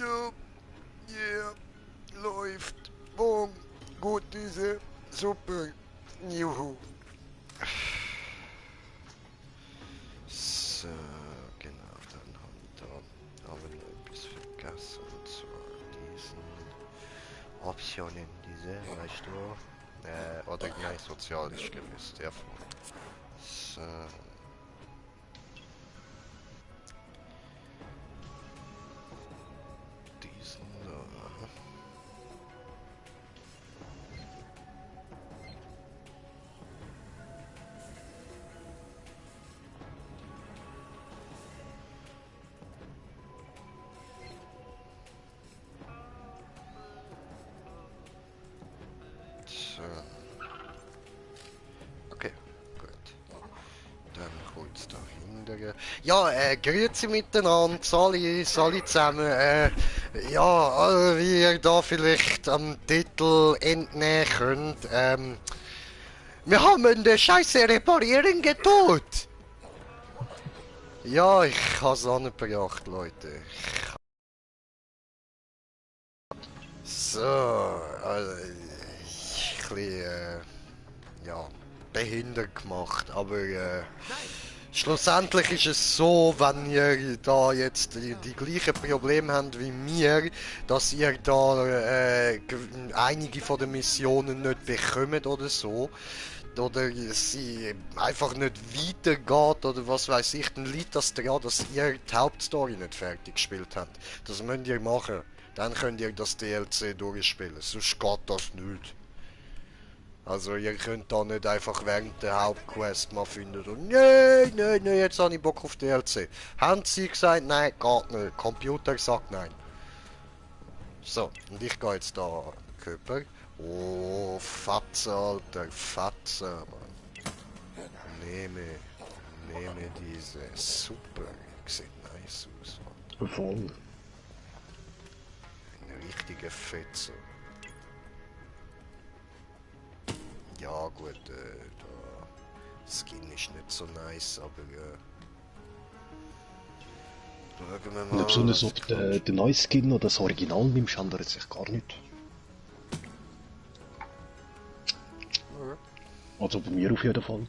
YouTube. Yeah. Läuft. Boom. Gut, diese. Super. Juhu. So, genau, dann haben wir noch etwas vergessen. Und zwar diesen Optionen, diese, weißt du? Oder nein, sozial ist gewiss, der von. So. Diesen da. So. Okay, gut. Dann kurz dahinter. Ja, grüezi miteinander, alle zusammen. Ja, wie ihr da vielleicht am Titel entnehmen könnt, wir haben die Scheiße reparieren getut. Ja, ich hab's angebracht, Leute. So, ich ja, behindert gemacht, aber schlussendlich ist es so, wenn ihr da jetzt die gleichen Probleme habt wie mir, dass ihr da einige von den Missionen nicht bekommt oder so, oder sie einfach nicht weitergeht oder was weiß ich, dann liegt das daran, dass ihr die Hauptstory nicht fertig gespielt habt. Das müsst ihr machen. Dann könnt ihr das DLC durchspielen, sonst geht das nicht. Also ihr könnt da nicht einfach während der Hauptquest mal finden und nein, jetzt habe ich Bock auf DLC. Haben sie gesagt, nein, geht nicht. Computer sagt nein. So, und ich gehe jetzt da Körper. Oh, Fatze, Alter, Fatze, Mann. Nehme diese. Super, sieht nice aus, Mann. Voll. Eine richtige Fetze. Ja gut, der Skin ist nicht so nice, aber schauen wir mal. Besonders ob du den neuen Skin oder das Original nimmst, ändert sich gar nicht. Ja. Also bei mir auf jeden Fall.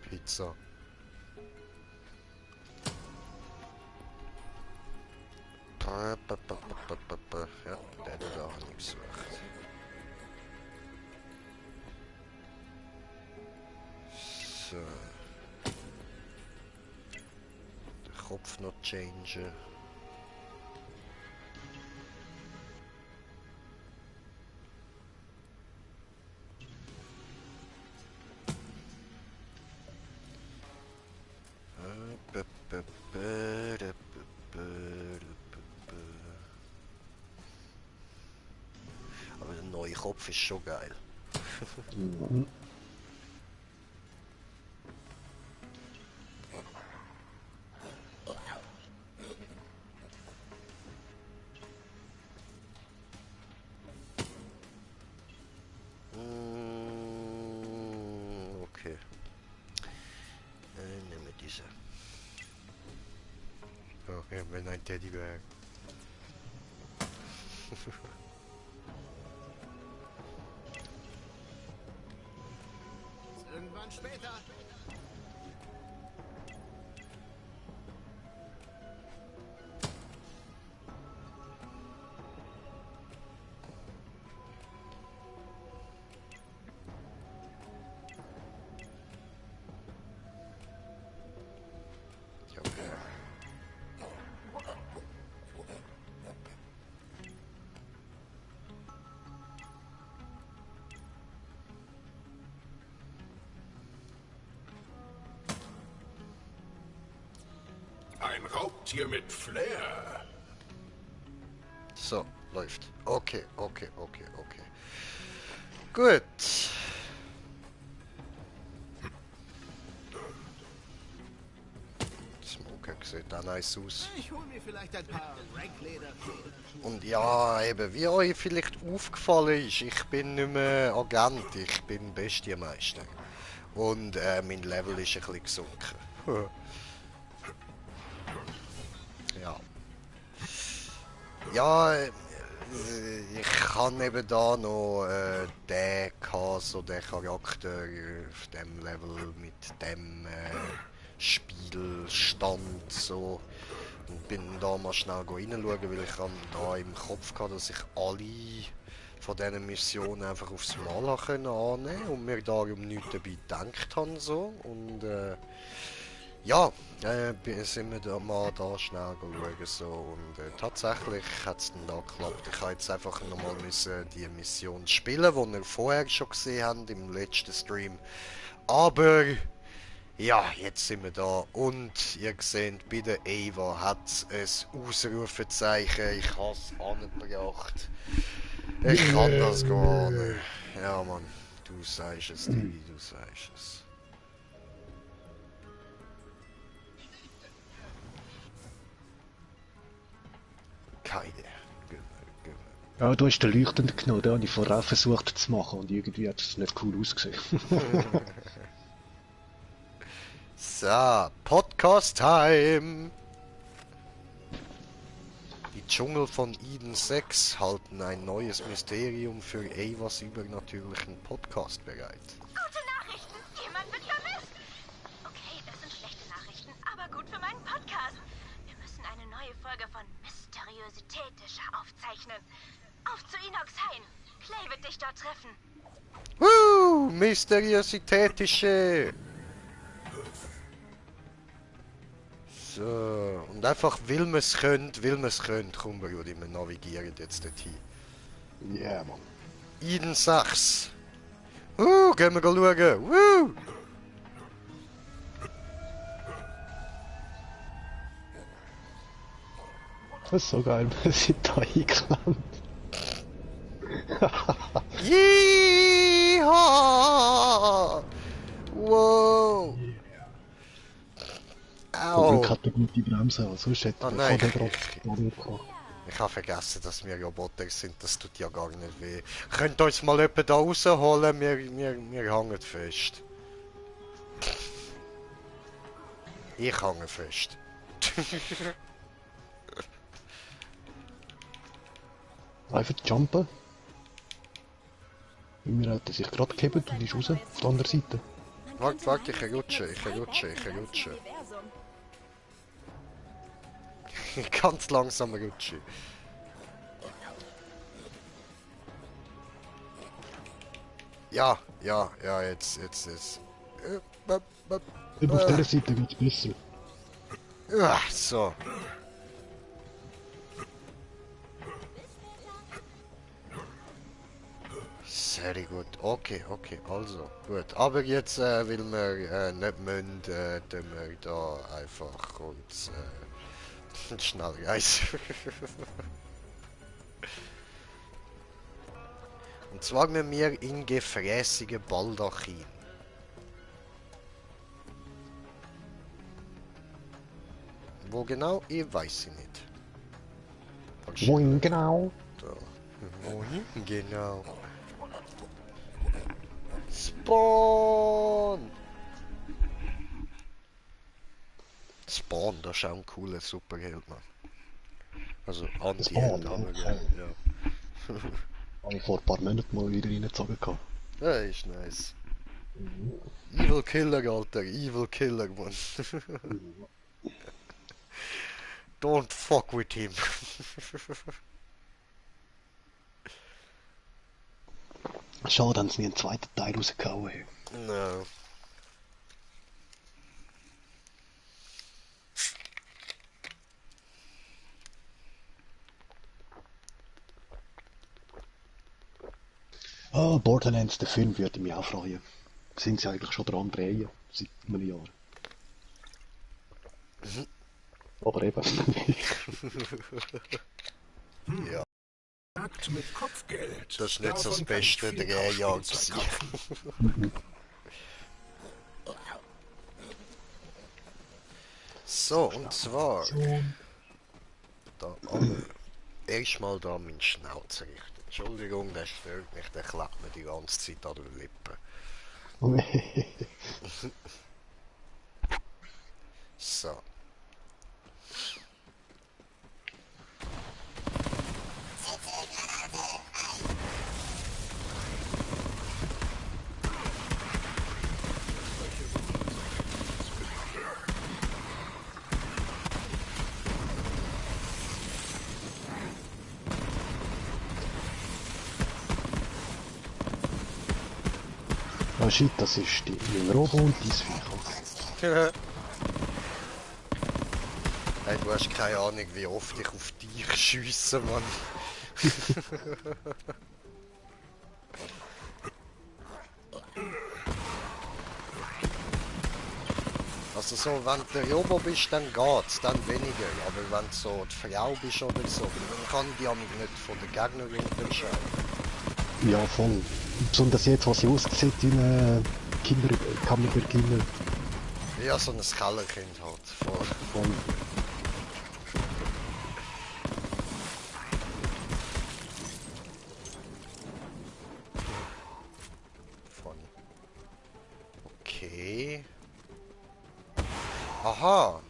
Pizza. Ja, der hat auch nichts gemacht. So. Den Kopf noch changen. Aber der neue Kopf ist schon geil. Mhm. Okay. Nehmen wir diese. Oh, ja, wenn ein Teddybär. Irgendwann später. Ein Raubtier mit Flair. So, läuft. Okay. Gut. Smoker sieht auch nice aus. Ich hol mir vielleicht ein paar Rankleder. Und ja, eben, wie euch vielleicht aufgefallen ist, ich bin nicht mehr Agent, ich bin Bestienmeister. Und mein Level ist ein bisschen gesunken. Ja. Ja, ich kann eben da noch den gehabt, so den Charakter auf dem Level mit dem Spielstand so. Und bin da mal schnell reinschauen, weil ich habe da im Kopf gehabt, dass ich alle von diesen Missionen einfach aufs Mal annehmen konnte und mir darum nichts dabei gedacht habe so. Und ja, sind wir da mal da schnell schauen so und tatsächlich hat es dann da geklappt. Ich habe jetzt einfach nochmal müssen die Mission spielen, die wir vorher schon gesehen haben im letzten Stream. Aber ja, jetzt sind wir da und ihr seht, bei der Ava hat es ein Ausrufezeichen. Ich habe es angebracht. Ich kann das gar nicht. Ja Mann, du sagst es, Divi, du sagst es. Keine. Gümmer. Ja, du hast den Leuchtenden genommen, den habe ich vorher auch versucht zu machen und irgendwie hat es nicht cool ausgesehen. So, Podcast Time! Die Dschungel von Eden 6 halten ein neues Mysterium für Avas übernatürlichen Podcast bereit. Gute Nachrichten! Jemand wird vermisst! Okay, das sind schlechte Nachrichten, aber gut für meinen Podcast. Wir müssen eine neue Folge von Mysteriositätischer aufzeichnen. Auf zu Inoxhain! Clay wird dich dort treffen. Mysteriositätische! So, und einfach, weil man es könnte, komm Brudi, wir navigieren jetzt dorthin. Ja, yeah, Mann. Eden 6. Gehen wir schauen. Das ist so geil, wir sind da eingeklemmt. Yeehaw! Wow! Zum Au! Glück hat er gute Bremse, sonst hätte Oh er nein, gerade nicht gehabt. ich habe vergessen, dass wir Roboter sind, das tut ja gar nicht weh. Könnt ihr uns mal jemanden da rausholen? Wir hängen fest. Ich hänge fest. Einfach jumpen. Mir hat er sich gerade gehebt und ist raus, auf der anderen Seite. Warte, ich rutsche. Ganz langsam rutsche. Ja, jetzt. Eben auf dieser Seite geht's besser. So. Sehr gut. Okay, also. Gut. Aber jetzt, weil wir nicht müssen, tun wir da einfach uns schnell reisen. Und zwar müssen wir in gefräßige Baldachin. Wo genau? Ich weiß ich nicht. Moin, genau. Da. Wohin? Genau. Spawn! Spawn, das ist auch ein cooler Superheld, Mann. Also Anti-Held, Spawn, aber ja. ja. Habe ich vor ein paar Monaten mal wieder reingezogen gehabt. Ja, ist nice. Evil Killer, Alter, Evil Killer, Mann. Don't fuck with him. Schade, dass sie nie einen zweiten Teil rausgehauen haben. No. Ah, Borderlands, der Film würde mich auch freuen. Sind sie eigentlich schon dran drehen, seit einem Jahr. Aber eben. Ja, Akt mit Kopfgeld. das ist nicht so das Davon kann ich beste viel Drehjahr Kaufspielzeug gewesen. kaufen. So, und zwar... Da, aber erstmal da meinen Schnauze richten. Entschuldigung, der stört mich, der klebt mir die ganze Zeit an den Lippen. So. Ah shit, das ist mein Robo und dein Viech. Hey, du hast keine Ahnung, wie oft ich auf dich schiesse, Mann. Also so, wenn du der Robo bist, dann geht's, dann weniger. Aber wenn du so die Frau bist oder so, dann kann die mich nicht von den Gegnern unterscheiden. Ja, voll. Besonders jetzt, was sie aussieht wie ein Kammerberginer. Ja, so ein Kellerkind halt. Voll. Voll. Funny. Okay. Aha.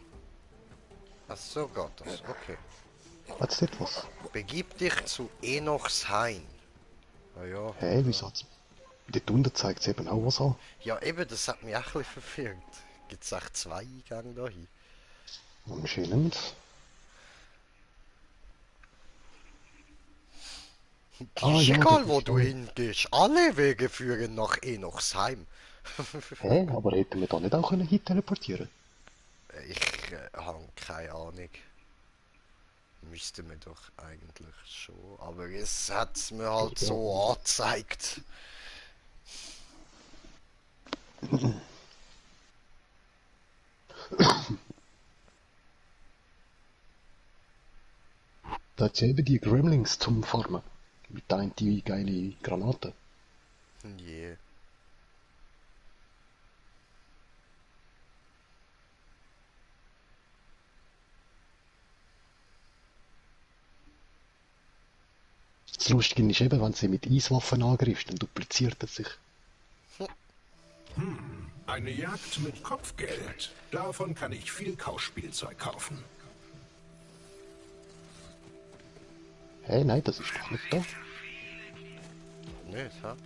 Ach so geht das, okay. Hat's dort was? Begib dich zu Enochs Hain. Ah ja. Hey, wieso hat's... Dort unten zeigt es eben auch was an. Ja eben, das hat mich auch ein bisschen verwirrt. Gibt es echt 2 Eingänge dahin? Anscheinend. Ist ja, egal, das wo ist du schon- hingehst. Alle Wege führen nach Enochs Heim. Hä, aber hätten wir da nicht auch können hin teleportieren? Ich habe keine Ahnung. Müsste man doch eigentlich schon. Aber es hat es mir halt so angezeigt. Da hat's eben die Gremlins zum Farmen. Mit ein die geile Granate. Yeah. Das Lustige ist eben, wenn sie mit Eiswaffen angreifst, dann dupliziert es sich. Eine Jagd mit Kopfgeld. Davon kann ich viel Kauspielzeug kaufen. Hey, nein, das ist doch nicht da. Nicht, ha?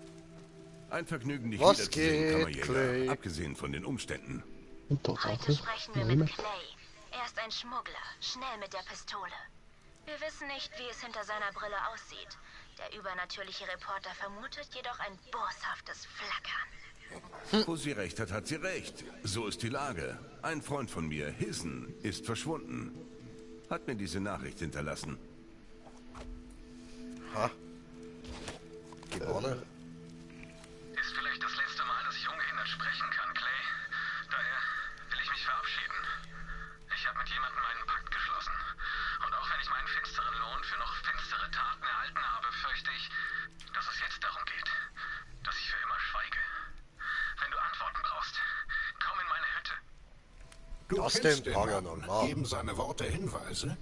Ein Vergnügen, dich Was wiederzusehen, geht, Kammerjäger. Clay? Abgesehen von den Umständen. Und Heute tatsächlich, sprechen wir mit Clay. Er ist ein Schmuggler, schnell mit der Pistole. Wir wissen nicht, wie es hinter seiner Brille aussieht. Der übernatürliche Reporter vermutet jedoch ein boshaftes Flackern. Wo sie recht hat, hat sie recht. So ist die Lage. Ein Freund von mir, Hissen, ist verschwunden. Hat mir diese Nachricht hinterlassen. Ha? Gewonnen? Ist vielleicht das letzte Mal, dass ich ungehindert sprechen kann, Clay. Daher will ich mich verabschieden. Ich habe mit jemandem einen Pakt geschlossen. Und auch wenn ich meinen finsteren Lohn für noch finstere Taten erhalten habe, fürchte ich, dass es jetzt darum geht, dass ich für immer schweige. Wenn du Antworten brauchst, komm in meine Hütte. Du Das kennst dem den Paranormal. Mann. Geben seine Worte Hinweise?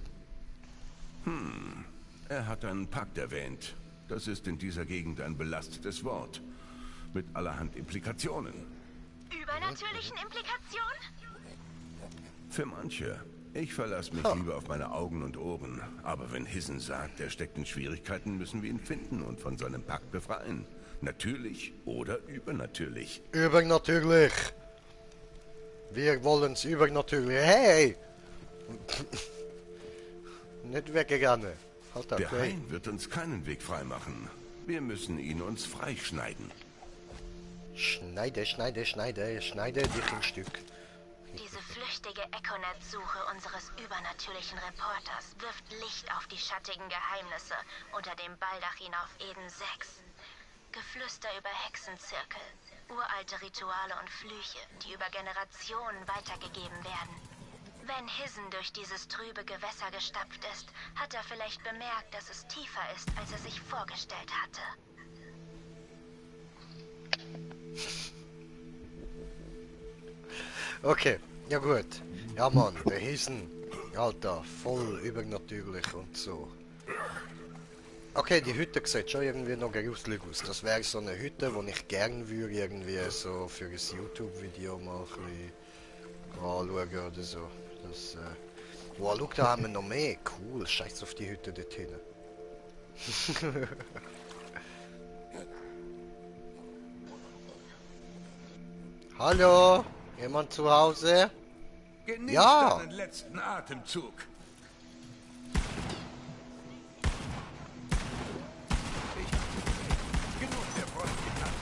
Er hat einen Pakt erwähnt. Das ist in dieser Gegend ein belastetes Wort. Mit allerhand Implikationen. Übernatürlichen Implikationen? Für manche. Ich verlasse mich lieber auf meine Augen und Ohren. Aber wenn Hissen sagt, er steckt in Schwierigkeiten, müssen wir ihn finden und von seinem Pakt befreien. Natürlich oder übernatürlich. Übernatürlich. Wir wollen's übernatürlich. Hey! Nicht weggegangen. Halt da, Der Clay. Hain wird uns keinen Weg freimachen. Wir müssen ihn uns freischneiden. Schneide, schneide, schneide, schneide dich in Stück. Diese flüchtige Econet-Suche unseres übernatürlichen Reporters wirft Licht auf die schattigen Geheimnisse unter dem Baldachin auf Eden 6. Geflüster über Hexenzirkel, uralte Rituale und Flüche, die über Generationen weitergegeben werden. Wenn Hissen durch dieses trübe Gewässer gestapft ist, hat er vielleicht bemerkt, dass es tiefer ist, als er sich vorgestellt hatte. Okay, ja gut. Ja Mann, der Hissen, Alter, voll übernatürlich und so. Okay, die Hütte sieht schon irgendwie noch gruselig aus. Das wäre so eine Hütte, wo ich gern würde, irgendwie so für ein YouTube-Video mal ein bisschen anschauen oder so. Das, wow, schau, da haben wir noch mehr. Cool, scheiß auf die Hütte dort hinten. Hallo? Jemand zu Hause? Genieß Ja. deinen letzten Atemzug. Genug der Freundlichkeit.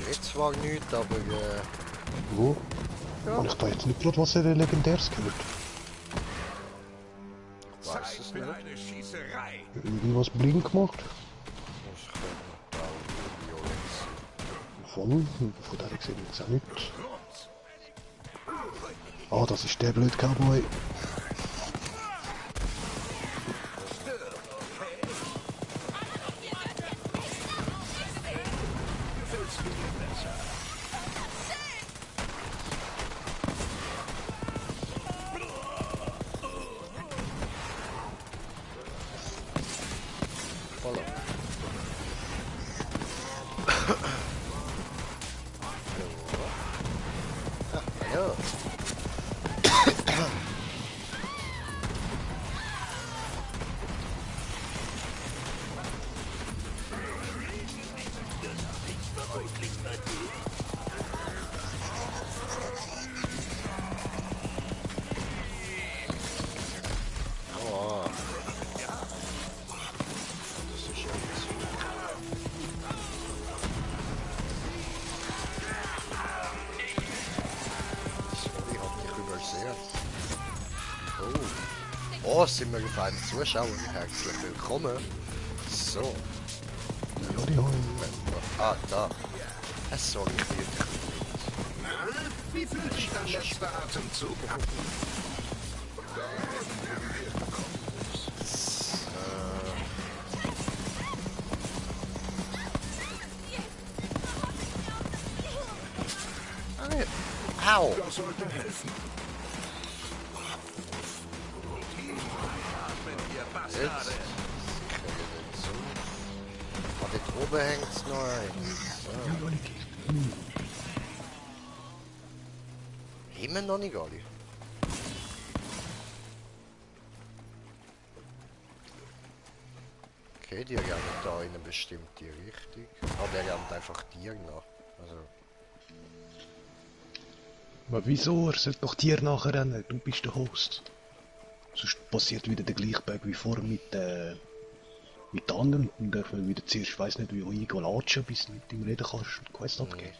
Jetzt zwar nichts, aber Wo? Und ich da jetzt nicht gerade was Legendäres gehört. ich weiß es nicht. Eine Schießerei. Irgendwas blind gemacht? Das könnte auch Violenz Von der gesehen jetzt auch nicht. Ah, das ist der blöde Cowboy. Voll. Ja. Oh. Das ist jetzt. Sorry, hab dich übersehen. Oh. Oh, sind wir feine Zuschauer. Herzlich willkommen. So. Ja, die haben. Ah, da. Sorry, ich bin jetzt. Wie fühlt sich dein letzter Atemzug an? Au! Das sollte helfen. Jetzt. Kriege den Zug. Ah, dort oben hängt's noch ein. Immer noch nicht alle. Okay, die rennen da in eine bestimmte Richtung. Ah, der rennt einfach dir nach. Also, Aber wieso? Er sollte doch dir nachrennen. Du bist der Host. Sonst passiert wieder der gleiche Bug wie vor mit den anderen. Und dürfen wieder zuerst, ich weiss nicht, wie eingehen latschen, bis du mit ihm reden kannst und Quest abgeben.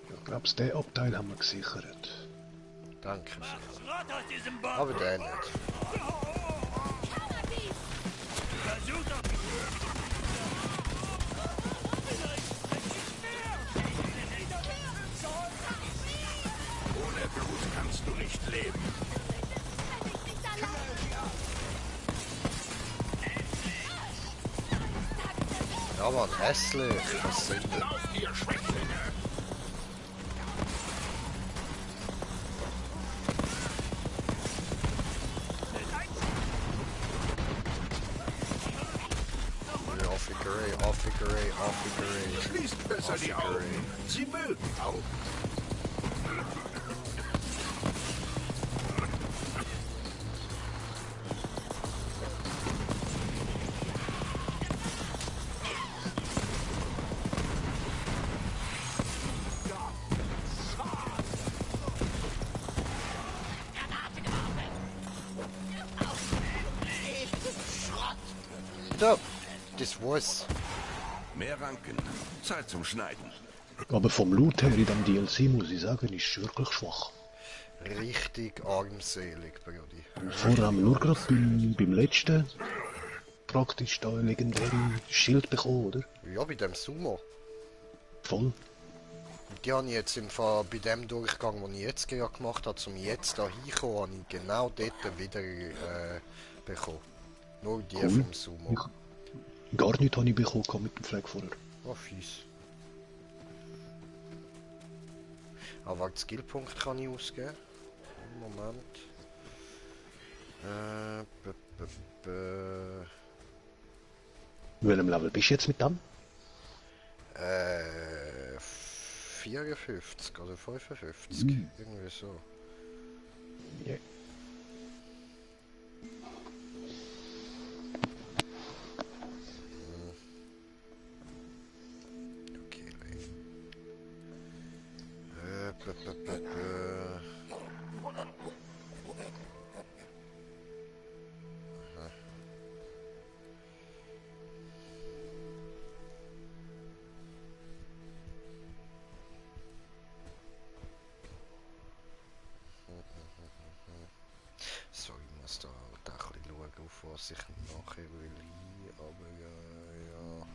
Ich glaube, den Abteil haben wir gesichert. danke sehr. Aber der nicht. Ohne Blut kannst du nicht leben. Ja, Mann, hässlich. Was sind denn? Lauf, ihr Schwächlinge! Offigerei. Schließt besser die Augen. Sie mögen Augen. Da, das war's. Mehr Ranken. Zeit zum Schneiden. Aber vom Loot her in dem DLC muss ich sagen, ist es wirklich schwach. Richtig armselig, Brody. Vorher haben wir nur gerade beim letzten praktisch da ein legendäres Schild bekommen, oder? Ja, bei dem Sumo. Voll. Und die habe ich jetzt im Fall bei dem Durchgang, den ich jetzt gerade gemacht habe, um jetzt da hinzukommen, habe ich genau dort wieder bekommen. Nur die Cool. vom Sumo. Gar nichts habe ich bekommen mit dem Flag vorher. Oh, fies. Aber Skillpunkt kann ich ausgeben. Moment. In welchem Level bist du jetzt mit dem? 54 oder 55. Irgendwie so. Ja. Okay, was ich nachher will, aber ja.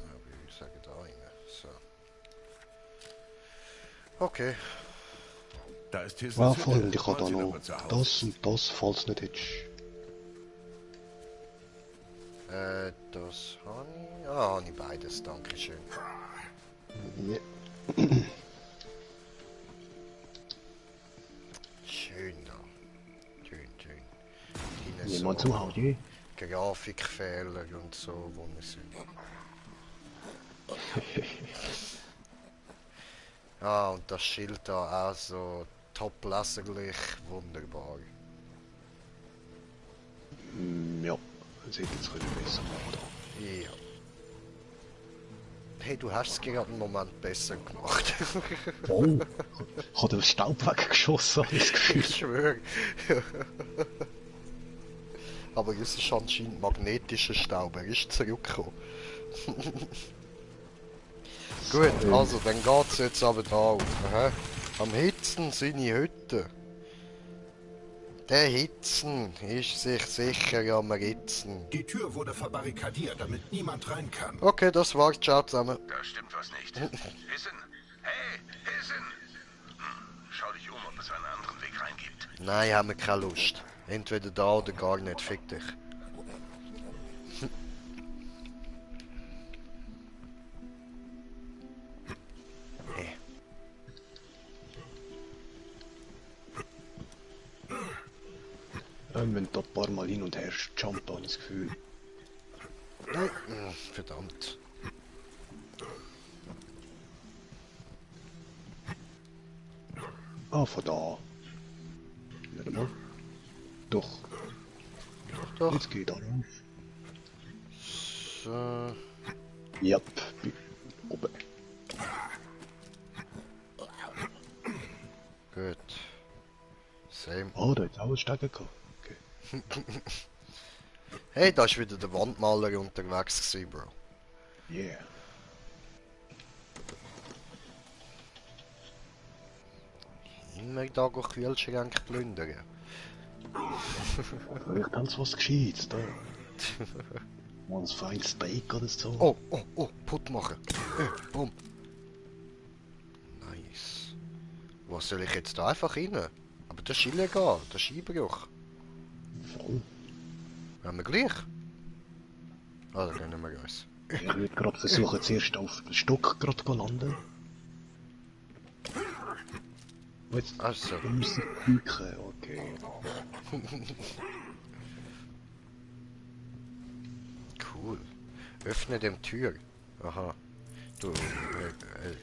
Aber ich sage da rein. So. Okay. Da ist Hissens Ja, Hütte. voll. Und ich habe da Wollen Sie noch mal zu Hause? das und das, falls du nicht hättest. Das habe ich. Ah, habe ich beides, dankeschön. Ja. Schön da. Schön, schön. Drinnen Jemand so zu Hause? Grafikfehler und so, wo wir sind. Ah, und das Schild da auch so top leserlich, wunderbar. Ja, das hätte jetzt können besser machen. Ja. Hey, du hast es gerade einen Moment besser gemacht. Oh, ich habe den Staub weggeschossen, habe ich das Gefühl. Ich schwöre. Aber es ist anscheinend magnetischer Staub, er ist zurückgekommen. Gut, also dann geht's jetzt aber da auf. Aha. Am Hitzen seine Hütte. Der Hitzen ist sich sicher am Ritzen. Die Tür wurde verbarrikadiert, damit niemand rein kann. Okay, das war's. Ciao zusammen. Da stimmt was nicht. Hissen! Hey, Hissen! Schau dich um, ob es einen anderen Weg reingibt. Nein, haben wir keine Lust. Entweder da oder gar nicht. Fick dich. Wir müssen da ein paar Mal hin und her jumpen, habe ich das Gefühl. Nein, verdammt. Ah, von da. Warte mal. Doch, Doch. jetzt geht er auf. So. Ja, oben. Gut. Same. Oh, da hat auch ein Steiger gehabt. Okay. Hey, da ist wieder der Wandmaler unterwegs gewesen, Bro. Yeah. Immer da go Kühlschränke plündern. Vielleicht haben sie was Gescheites da. Mal ein feines Steak oder so. Oh, oh, oh, Put machen. Bumm. Nice. Was soll ich jetzt da einfach rein? Aber das ist illegal, das ist Einbruch. Voll. Haben wir gleich? Ah, dann gönnen wir uns. Ich würde gerade versuchen, zuerst auf den Stock gerade zu landen. Und jetzt Also. muss ich bücken, okay. Cool. Öffne dem Tür. Aha. Du,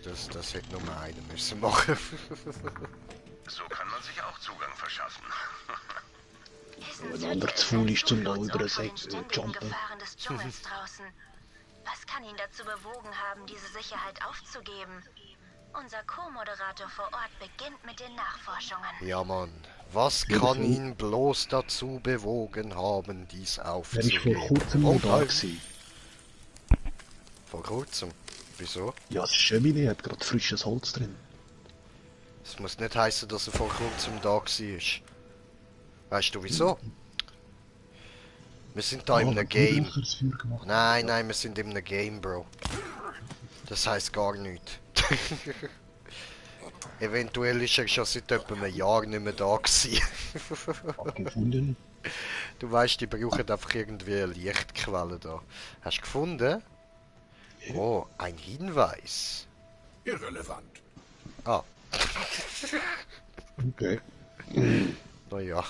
das hätte nur einer müssen machen. So kann man sich auch Zugang verschaffen. Wenn ein anderer zu faul ist, zum da über den jumpen. Gefahren des Dschungels draußen. Was kann ihn dazu bewogen haben, diese Sicherheit aufzugeben? Unser Co-Moderator vor Ort beginnt mit den Nachforschungen. Ja, Mann. Was kann ihn bloß dazu bewogen haben, dies Er ist vor aufzugeben? kurzem noch da nein. gewesen. Vor kurzem? Wieso? Ja, das Chemie hat gerade frisches Holz drin. Es muss nicht heißen, dass er vor kurzem da war. Weißt du wieso? Wir sind da in einem Game. Nein, nein, wir sind in einem Game, Bro. Das heisst gar nichts. Eventuell ist er schon seit etwa einem Jahr nicht mehr da gewesen. Gefunden. Du weißt, die brauchen einfach irgendwie eine Lichtquelle da. Hast du gefunden? Oh, ein Hinweis. Irrelevant. Ah, Okay. naja.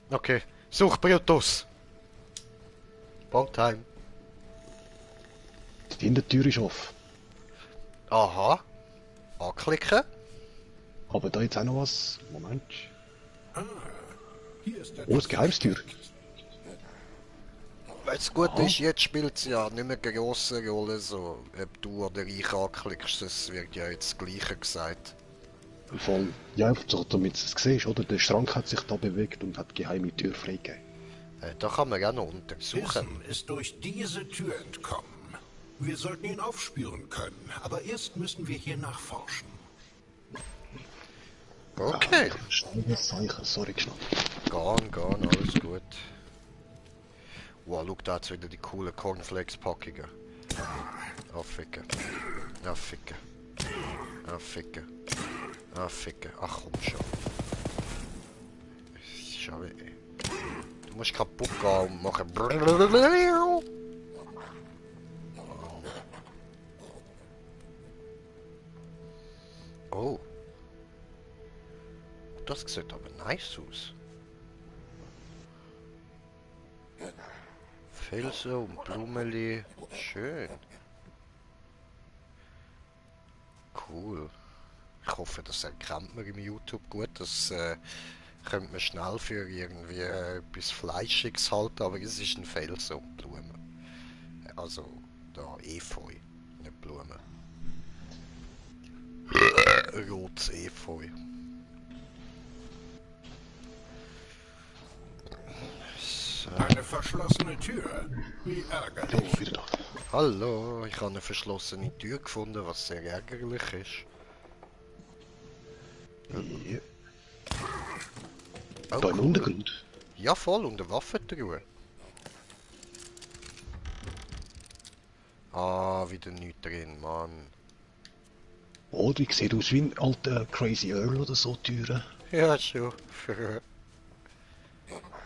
Okay, such Brutus. Bong time. Die Hintertür ist offen. Aha. Anklicken. Aber da jetzt auch noch was. Moment. Hier ist Oh, das Geheimstür. Weil's gut ist, jetzt spielt es ja nicht mehr eine grosse Rolle, so ob du oder ich anklickst, es wird ja jetzt das Gleiche gesagt. Voll. Ja, so, damit du es siehst, oder? Der Schrank hat sich da bewegt und hat die geheime Tür freigegeben. Da kann man ja noch untersuchen. Hissen ist durch diese Tür entkommen. Wir sollten ihn aufspüren können, aber erst müssen wir hier nachforschen. Okay. Schnelles Zeichen, sorry, geschnappt. Gone, alles gut. Wow, schau, da hat's wieder die coolen Cornflakes-Packungen. Afficken. Afficken. Afficken. Afficken. Ach komm schon. Schau, ey. Du musst kaputt gehen und machen. Oh. Das sieht aber nice aus. Felsen und Blumeli. Schön. Cool. Ich hoffe, das erkennt man im YouTube gut. Das könnte man schnell für irgendwie etwas Fleischiges halten, aber es ist ein Felsen und Blumen. Also da Efeu, nicht Blumen. Rotes Efeu. Eine verschlossene Tür. Wie ärgerlich. Oh, wieder da. Hallo, ich habe eine verschlossene Tür gefunden, was sehr ärgerlich ist. Ja. Oh, Da im cool. Untergrund. Ja, voll, und eine Waffentruhe. Ah, wieder nichts drin, Mann. Oh, die sieht aus wie ein alter Crazy Earl oder so, Türen. Ja, schon.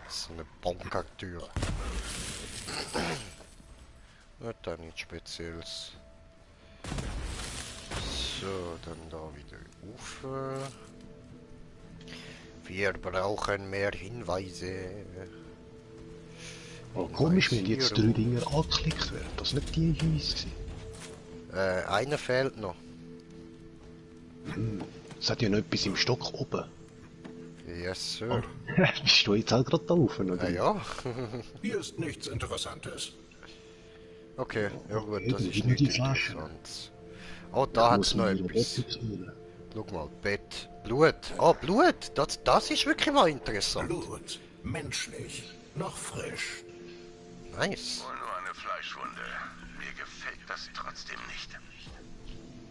So eine Bankertür. Nicht da nichts Spezielles. So, dann da wieder auf. Wir brauchen mehr Hinweise. Oh, komisch, wenn jetzt 3 Dinger angeklickt werden. Das sind nicht die Hinweise gewesen. Einer fehlt noch. Es hat ja noch etwas im Stock oben. Yes, sir. Bist du jetzt auch gerade da oben, oder? Ja. Hier ist nichts Interessantes. Okay, ja gut, das Eben, ist nur die nicht Flasche. interessant. Oh, da hat es noch etwas. Schau mal, Bett. Blut. Oh, Blut. Das ist wirklich mal interessant. Blut. Menschlich. Noch frisch. Nice. Wohl nur eine Fleischwunde. Mir gefällt das trotzdem nicht.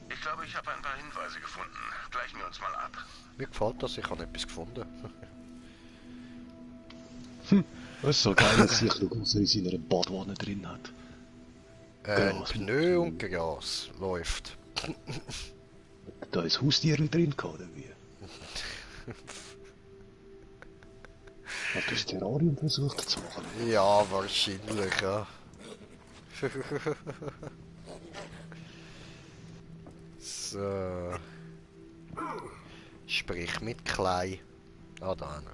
Ich glaube, ich habe ein paar Hinweise gefunden. Gleichen wir uns mal ab. Mir gefällt das, ich habe etwas gefunden. Das ist so geil, dass sich der Gusser in seiner Badwanne drin hat. Ein Gras. Pneu und Gras läuft. Da ist Haustier drin gehabt, oder wie? Hat das Terrarium versucht zu machen? Ja, wahrscheinlich, ja. So. Sprich mit Klei. Ah, da hinten.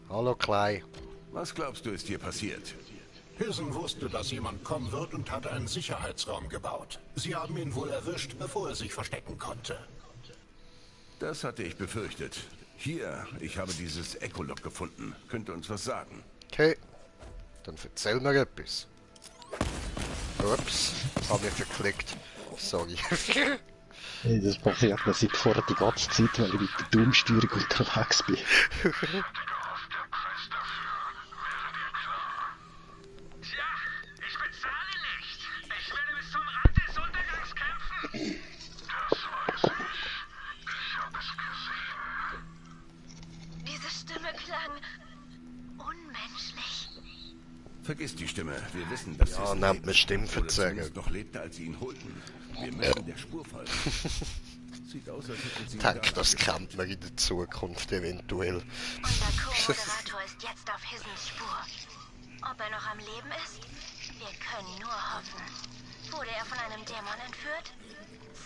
Hallo Klei. Was glaubst du, ist hier passiert? Hissen wusste, dass jemand kommen wird und hatte einen Sicherheitsraum gebaut. Sie haben ihn wohl erwischt, bevor er sich verstecken konnte. Das hatte ich befürchtet. Hier, ich habe dieses Echolog gefunden. Könnte uns was sagen. Okay. Dann erzähl mir etwas. Ups, hab ich verklickt. Sorry. Hey, das passiert mir seit vorher die ganze Zeit, weil ich mit der Doom-Steuerung unterwegs bin. Tja, ich bezahle nicht. Ich werde bis zum Rand des Untergangs kämpfen. Das weiß ich. Ich habe es gesehen. Diese Stimme klang unmenschlich. Vergiss die Stimme. Wir wissen, dass Ja, es nennt lebt. man Stimmverzerrer. Oder zumindest noch lebte, als sie ihn holten. Wir müssen der Spur folgen. Sieht aus, als hätten sie ihn Danke, da das abgeschlossen. kennt man in der Zukunft eventuell. Unser Co-Moderator ist jetzt auf Hissens Spur. Ob er noch am Leben ist? Wir können nur hoffen. Wurde er von einem Dämon entführt?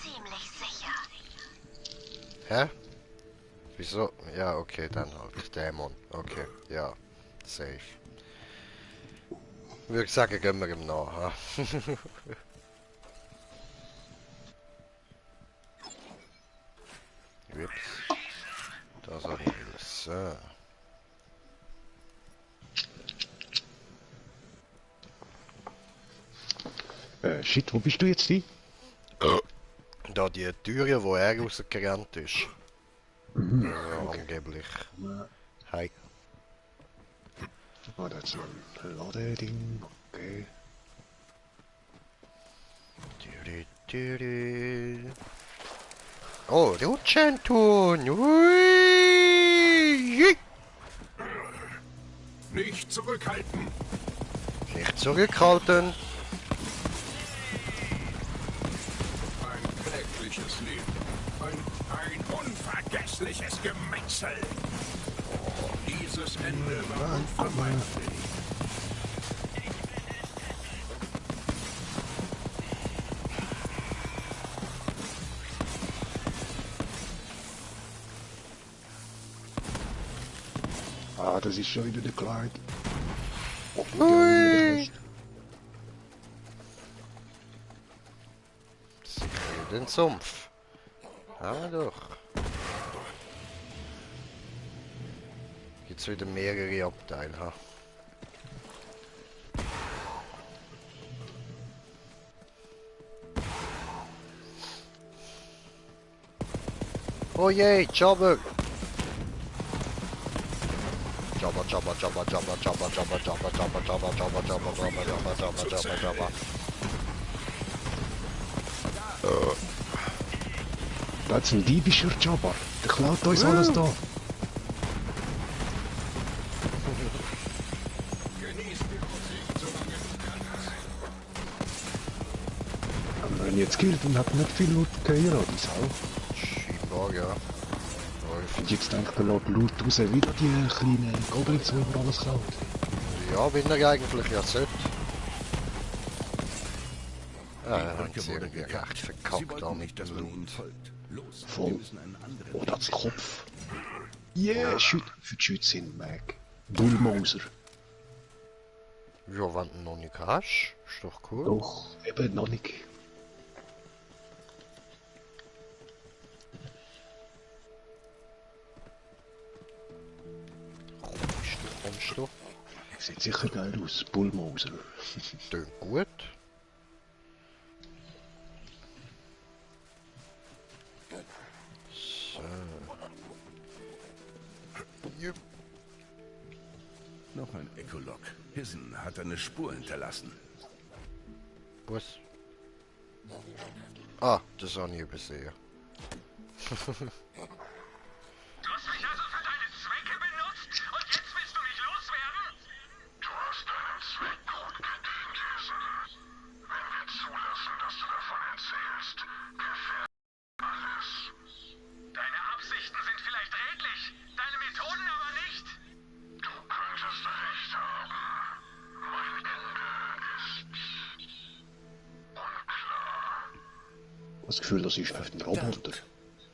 Ziemlich sicher. Hä? Wieso? Ja, okay, dann halt. Dämon. Okay, ja. Safe. Ich würde sagen, gehen wir ihm nach. Ha? Ups. Da so hin. So. Shit, wo bist du jetzt hin? Da die Türe, wo er rausgerannt ist. Ja, angeblich. Hi. Ah, das ist ein Ladeding. Okay. Oh, Rutschentun! Ui! Nicht zurückhalten! Nicht zurückhalten! Ein klägliches Leben. Ein unvergessliches Gemetzel. Dieses Ende war unvermeidlich. Ah, das ist schon wieder der Clyde. Ui! Sicher den Sumpf. Ah, doch. Gibt's wieder mehrere Abteile, ha? Oh je, Jobber! Jabba Jabba Jabba Jabba Jabba Jabba Jabba Jabba Jabba Jabba Jabba Jabba Jabba Jabba Jabba Jabba. Da ist ein diebischer Jabber. Der klaut uns alles da. Aber wenn jetzt killt und hat nicht viel Loot gehört, die Sau. Scheinbar, ja. Und jetzt denkt der Lord Loot raus, wieder die kleinen Goblins, die über alles klaut. Ja, wenn er eigentlich ja sollte. Ja, Die er hat Brücke sie wurde irgendwie gekappt. recht Sie verkackt da wollten mit nicht, dass dem man ihnen Loot. folgt. Los, Voll. wir müssen einen anderen Oh, das Weg Kopf. Yeah, für die Schützen, Mac. Bullmoser. Ja, wenn du noch nicht hast, ist doch cool. Doch, eben noch nicht. Kommst du? Sieht sicher geil aus, Bullmoser. Tönt gut. So. Jupp. Noch ein Echolog. Hissen hat eine Spur hinterlassen. Was? Ah, das habe ich übersehen. Du hast mich also für deine Zwecke benutzt und jetzt willst du mich loswerden? Du hast deinem Zweck gut gedient, Hissen. Wenn wir zulassen, dass du davon erzählst, gefährdet alles. Deine Absichten sind vielleicht redlich, deine Methoden aber nicht. Du könntest recht haben. Mein Ende ist unklar. Das Gefühl, das ist einfach ein Roboter.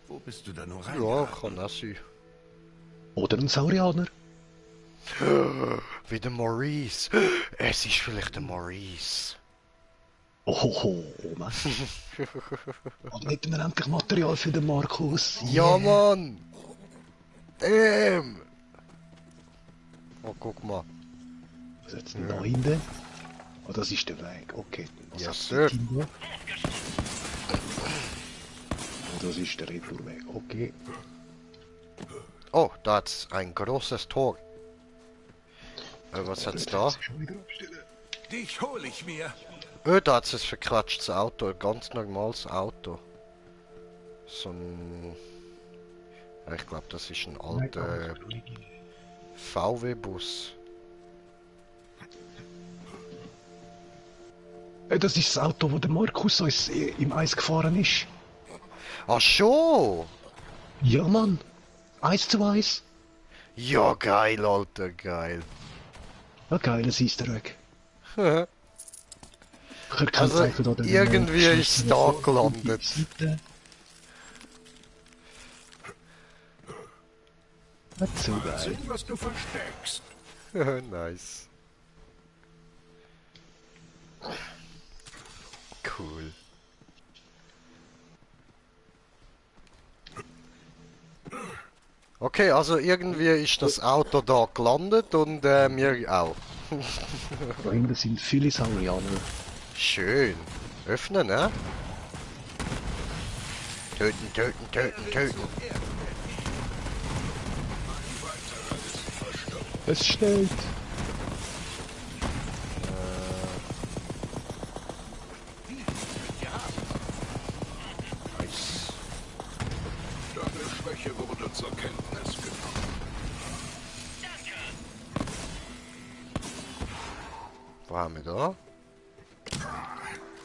Wo bist du da nur Ja, reingeraten? kann auch sein. Oder ein Saurianer. Wie der Maurice. Es ist vielleicht der Maurice. Oh, Mann. Und hätten wir endlich Material für den Markus. Ja, Mann! Oh, guck mal. Was ist jetzt da hinten? Oh, das ist der Weg. Okay. Was Yes, hat sir. dort hinten? Oh, das ist der Retourweg. Okay. Oh, da hat's ein großes Tor. Was hat's da? Schon wieder abstellen. Dich hol ich mir. Da hat's ein verquatschtes Auto, ein ganz normales Auto. So ein... Ja, ich glaube, das ist ein alter VW-Bus. Das ist das Auto, wo der Markus uns im Eis gefahren ist. Ach schon! Ja, Mann. 1:1. Ja, geil, Alter, geil. Ein geiles Easter Egg. Also, irgendwie ist es da gelandet. Nicht so geil. Sehen, was du versteckst. Nice. Cool. Okay, also irgendwie ist das Auto da gelandet und wir auch. Da hinten sind viele Saurianer. Schön. Öffnen, ne? Töten, töten, töten, töten. Es steht. Nice. Deine Schwäche wurde zur Kenntnis genommen. Wo haben wir da?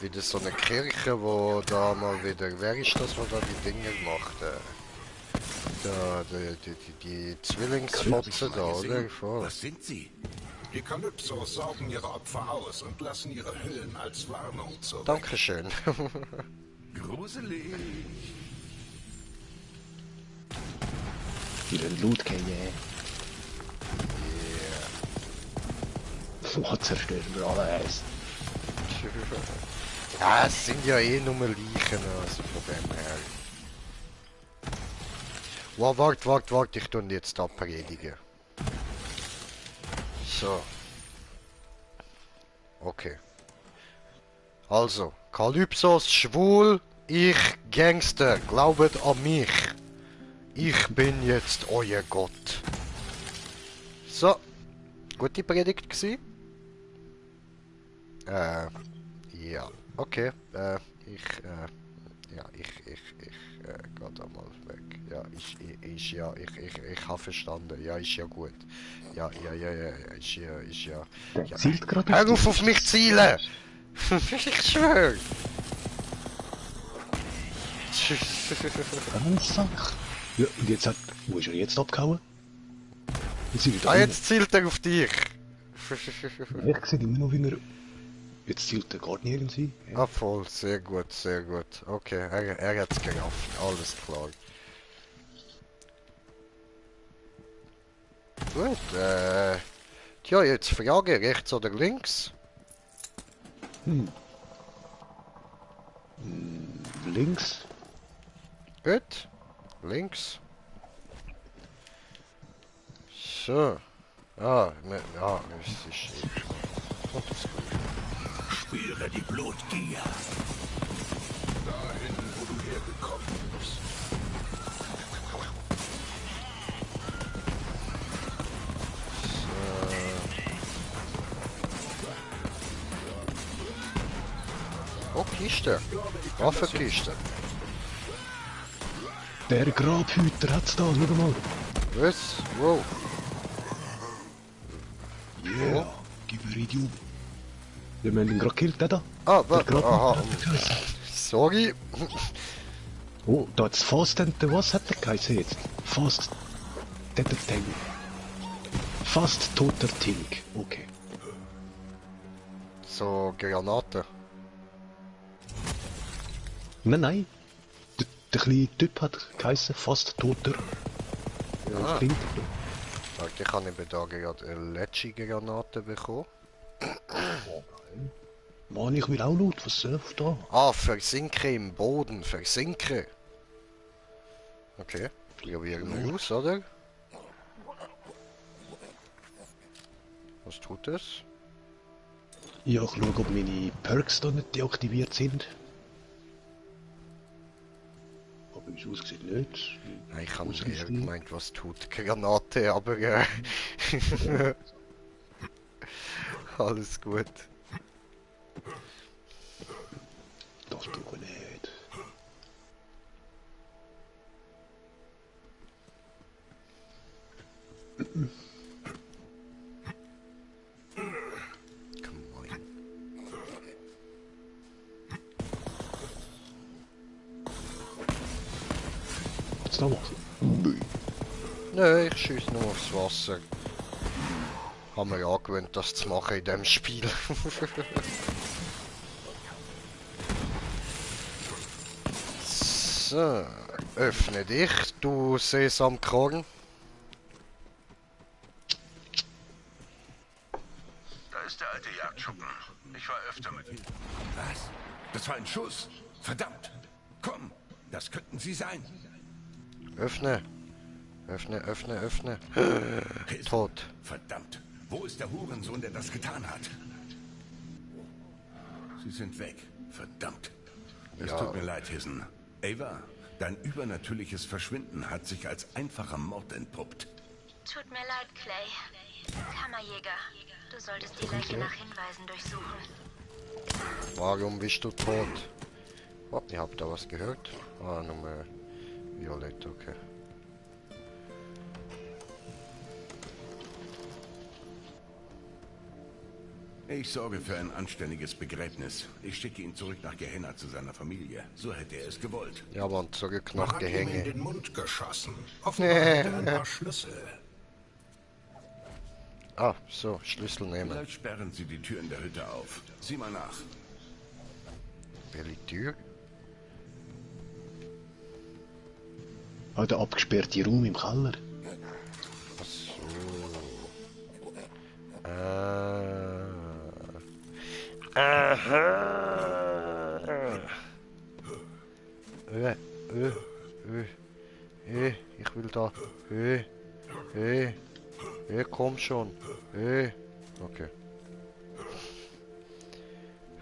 Wieder so eine Kirche, wo da mal wieder... Wer ist das, wo da die Dinge gemacht? Da, die Zwillingsfotze da, oder? Voll. Was sind sie? Die Kalypsos saugen ihre Opfer aus und lassen ihre Hüllen als Warnung zurück. Dankeschön. Gruselig. Wieder ein Loot gehen. Yeah. Zerstören wir alles. Ja, es sind ja eh nur Leichen, also von dem her. Wow, wart, ich tue jetzt da predigen. So. Okay. Also, Kalypsos schwul, ich Gangster, glaubet an mich. Ich bin jetzt euer Gott. So. Gute Predigt gsi? Ja. Okay. Ich geh da mal weg. Ja, ich habe verstanden. Ja, ist ja gut. Ja, ist ja. Ja. Zielt gerade Hör auf mich zielen! Ich schwör! Sack. Ja, und jetzt hat... Wo ist er jetzt abgehauen? Jetzt sind wir da. Ah, jetzt zielt er auf dich! Ich sehe immer noch, wie er... Jetzt zielt er gar nicht irgendwie. Ah, voll, sehr gut. Okay, er hat's gerafft, alles klar. Gut, tja, jetzt Frage, rechts oder links? Links. Gut, links. So. Es ist... Spüre die Blutgier. Dahin, wo du hergekommen bist. Oh, Kiste. Waffenkiste. Der Grabhüter hat's da, schau mal. Was? Wow. Yeah, gib mir Idiot. Wir haben ihn gerade gekillt, der da. Ah, Der warte. Grabhüter Aha. hat er geheißen. Sorry. Oh, da hat's Fast and was hat der geheißen jetzt? Fast... Der Tank. Fast toter Tink. Okay. So, Granaten. Nein. Der kleine Typ hat geheißen Fast toter. Ah. Tink. Warte, ich habe eben da gerade eine letzte Granate bekommen. Mann, ich will auch Loot, was surft da? Ah, versinken im Boden, versinken. Okay, probieren wir aus, oder? Was tut es? Ja, ich schaue, ob meine Perks da nicht deaktiviert sind. Aber wie es aussieht, nicht. Nein, ich habe Ausrüstung. eher gemeint, was tut Granate, aber alles gut. Das tue ich nicht. Come on. Ist da was? Nein, ich schieße nur aufs Wasser. Haben wir angewöhnt, das zu machen in dem Spiel. So, öffne dich, du Sesamkorn. Da ist der alte Jagdschuppen. Ich war öfter mit ihm. Was? Das war ein Schuss. Verdammt. Komm, das könnten sie sein. Öffne. Öffne. Hissen. Tot. Verdammt. Wo ist der Hurensohn, der das getan hat? Sie sind weg. Verdammt. Es Ja. tut mir leid, Hissen. Ava, dein übernatürliches Verschwinden hat sich als einfacher Mord entpuppt. Tut mir leid, Clay. Kammerjäger, du solltest die Leiche nach Hinweisen durchsuchen. Warum bist du tot? Oh, ich hab da was gehört. Ah, Nummer Violett, okay. Ich sorge für ein anständiges Begräbnis. Ich schicke ihn zurück nach Gehenna zu seiner Familie. So hätte er es gewollt. Ja, aber zurück Man nach hat ihm in Gehänge. den Mund geschossen. Offenbar hat er ein paar Schlüssel. Ah, so, Schlüssel nehmen. Vielleicht sperren Sie die Türen der Hütte auf. Sieh mal nach. Welche Tür? Ah, der abgesperrte Raum im Keller. Ach so. Aha. Ich will da. Komm schon. Okay.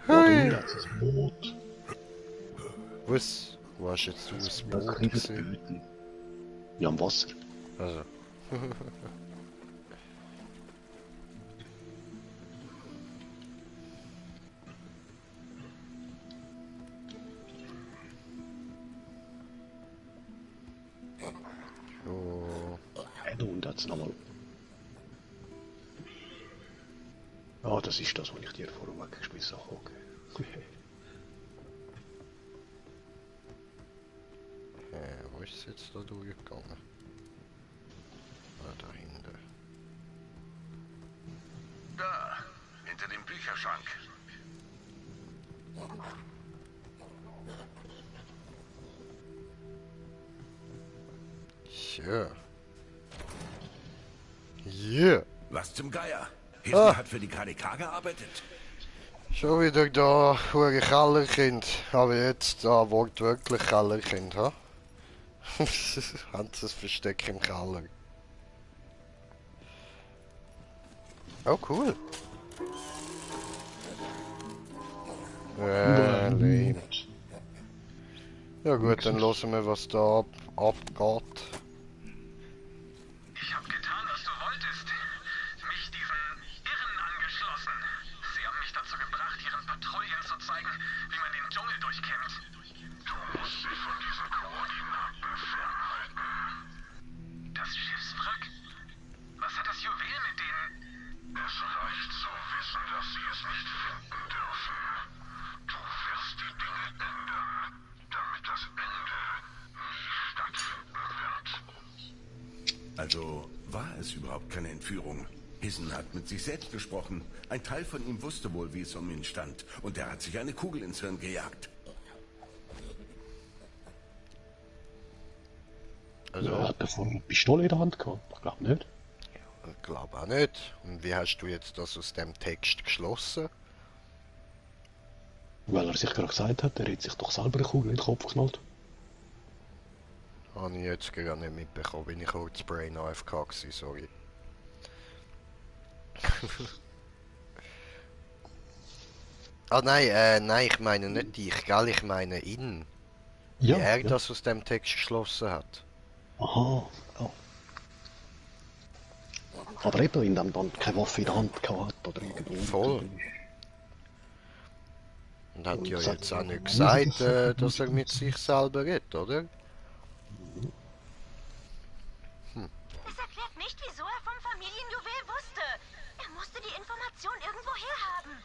Oh, da jetzt ein Boot. Was? Wo hast jetzt du ein Das Boot gesehen? Kriegsböten. Ja, am Wasser. Also. So. Da unten hat's nochmal. Ah, das ist das, was ich dir vorher weggeschmissen habe. Okay. Wo ist es jetzt da durchgegangen? Ah, da hinten. Da, hinter dem Bücherschrank. Ja. Yeah. Was zum Geier? Hissen hat für die KDK gearbeitet. Schon wieder da, hure Kellerkind. Aber jetzt da wortwörtlich Kellerkind, ha? Haben sie das Versteck im Keller. Oh, cool. Lame. Ja gut, dann hören wir, was da abgeht. Ich habe getan, was du wolltest. Mich diesen Irren angeschlossen. Sie haben mich dazu gebracht, ihren Patrouillen zu zeigen, wie man den Dschungel durchkämmt. Du musst sie von diesen Koordinaten fernhalten. Das Schiffswrack? Was hat das Juwel mit denen? Es reicht zu wissen, dass sie es nicht finden dürfen. Du wirst die Dinge ändern, damit das Ende nie stattfinden wird. Also war es überhaupt keine Entführung. Hissen hat mit sich selbst gesprochen. Ein Teil von ihm wusste wohl, wie es um ihn stand. Und er hat sich eine Kugel ins Hirn gejagt. Also, Ja, hat er vorher eine Pistole in der Hand gehabt? Ich glaube nicht. ich glaube auch nicht. Und wie hast du jetzt das aus dem Text geschlossen? Weil er sich gerade gesagt hat, er hat sich doch selber eine Kugel in den Kopf geknallt. Habe ich jetzt gar nicht mitbekommen, bin ich kurz Brain AFK gewesen, sorry. Ah nein, nein, ich meine nicht dich, gell, ich meine ihn. Ja, Wie er ja. das aus dem Text geschlossen hat. Aha. Ja. Aber eben, in dem dann keine Waffe in der Hand gehabt oder irgendwo. Voll. Und hat Und ja sagt- jetzt auch nicht gesagt, dass er mit sich selber redet, oder? Es erklärt nicht, wieso er vom Familienjuwel wusste. Er musste die Information irgendwo herhaben.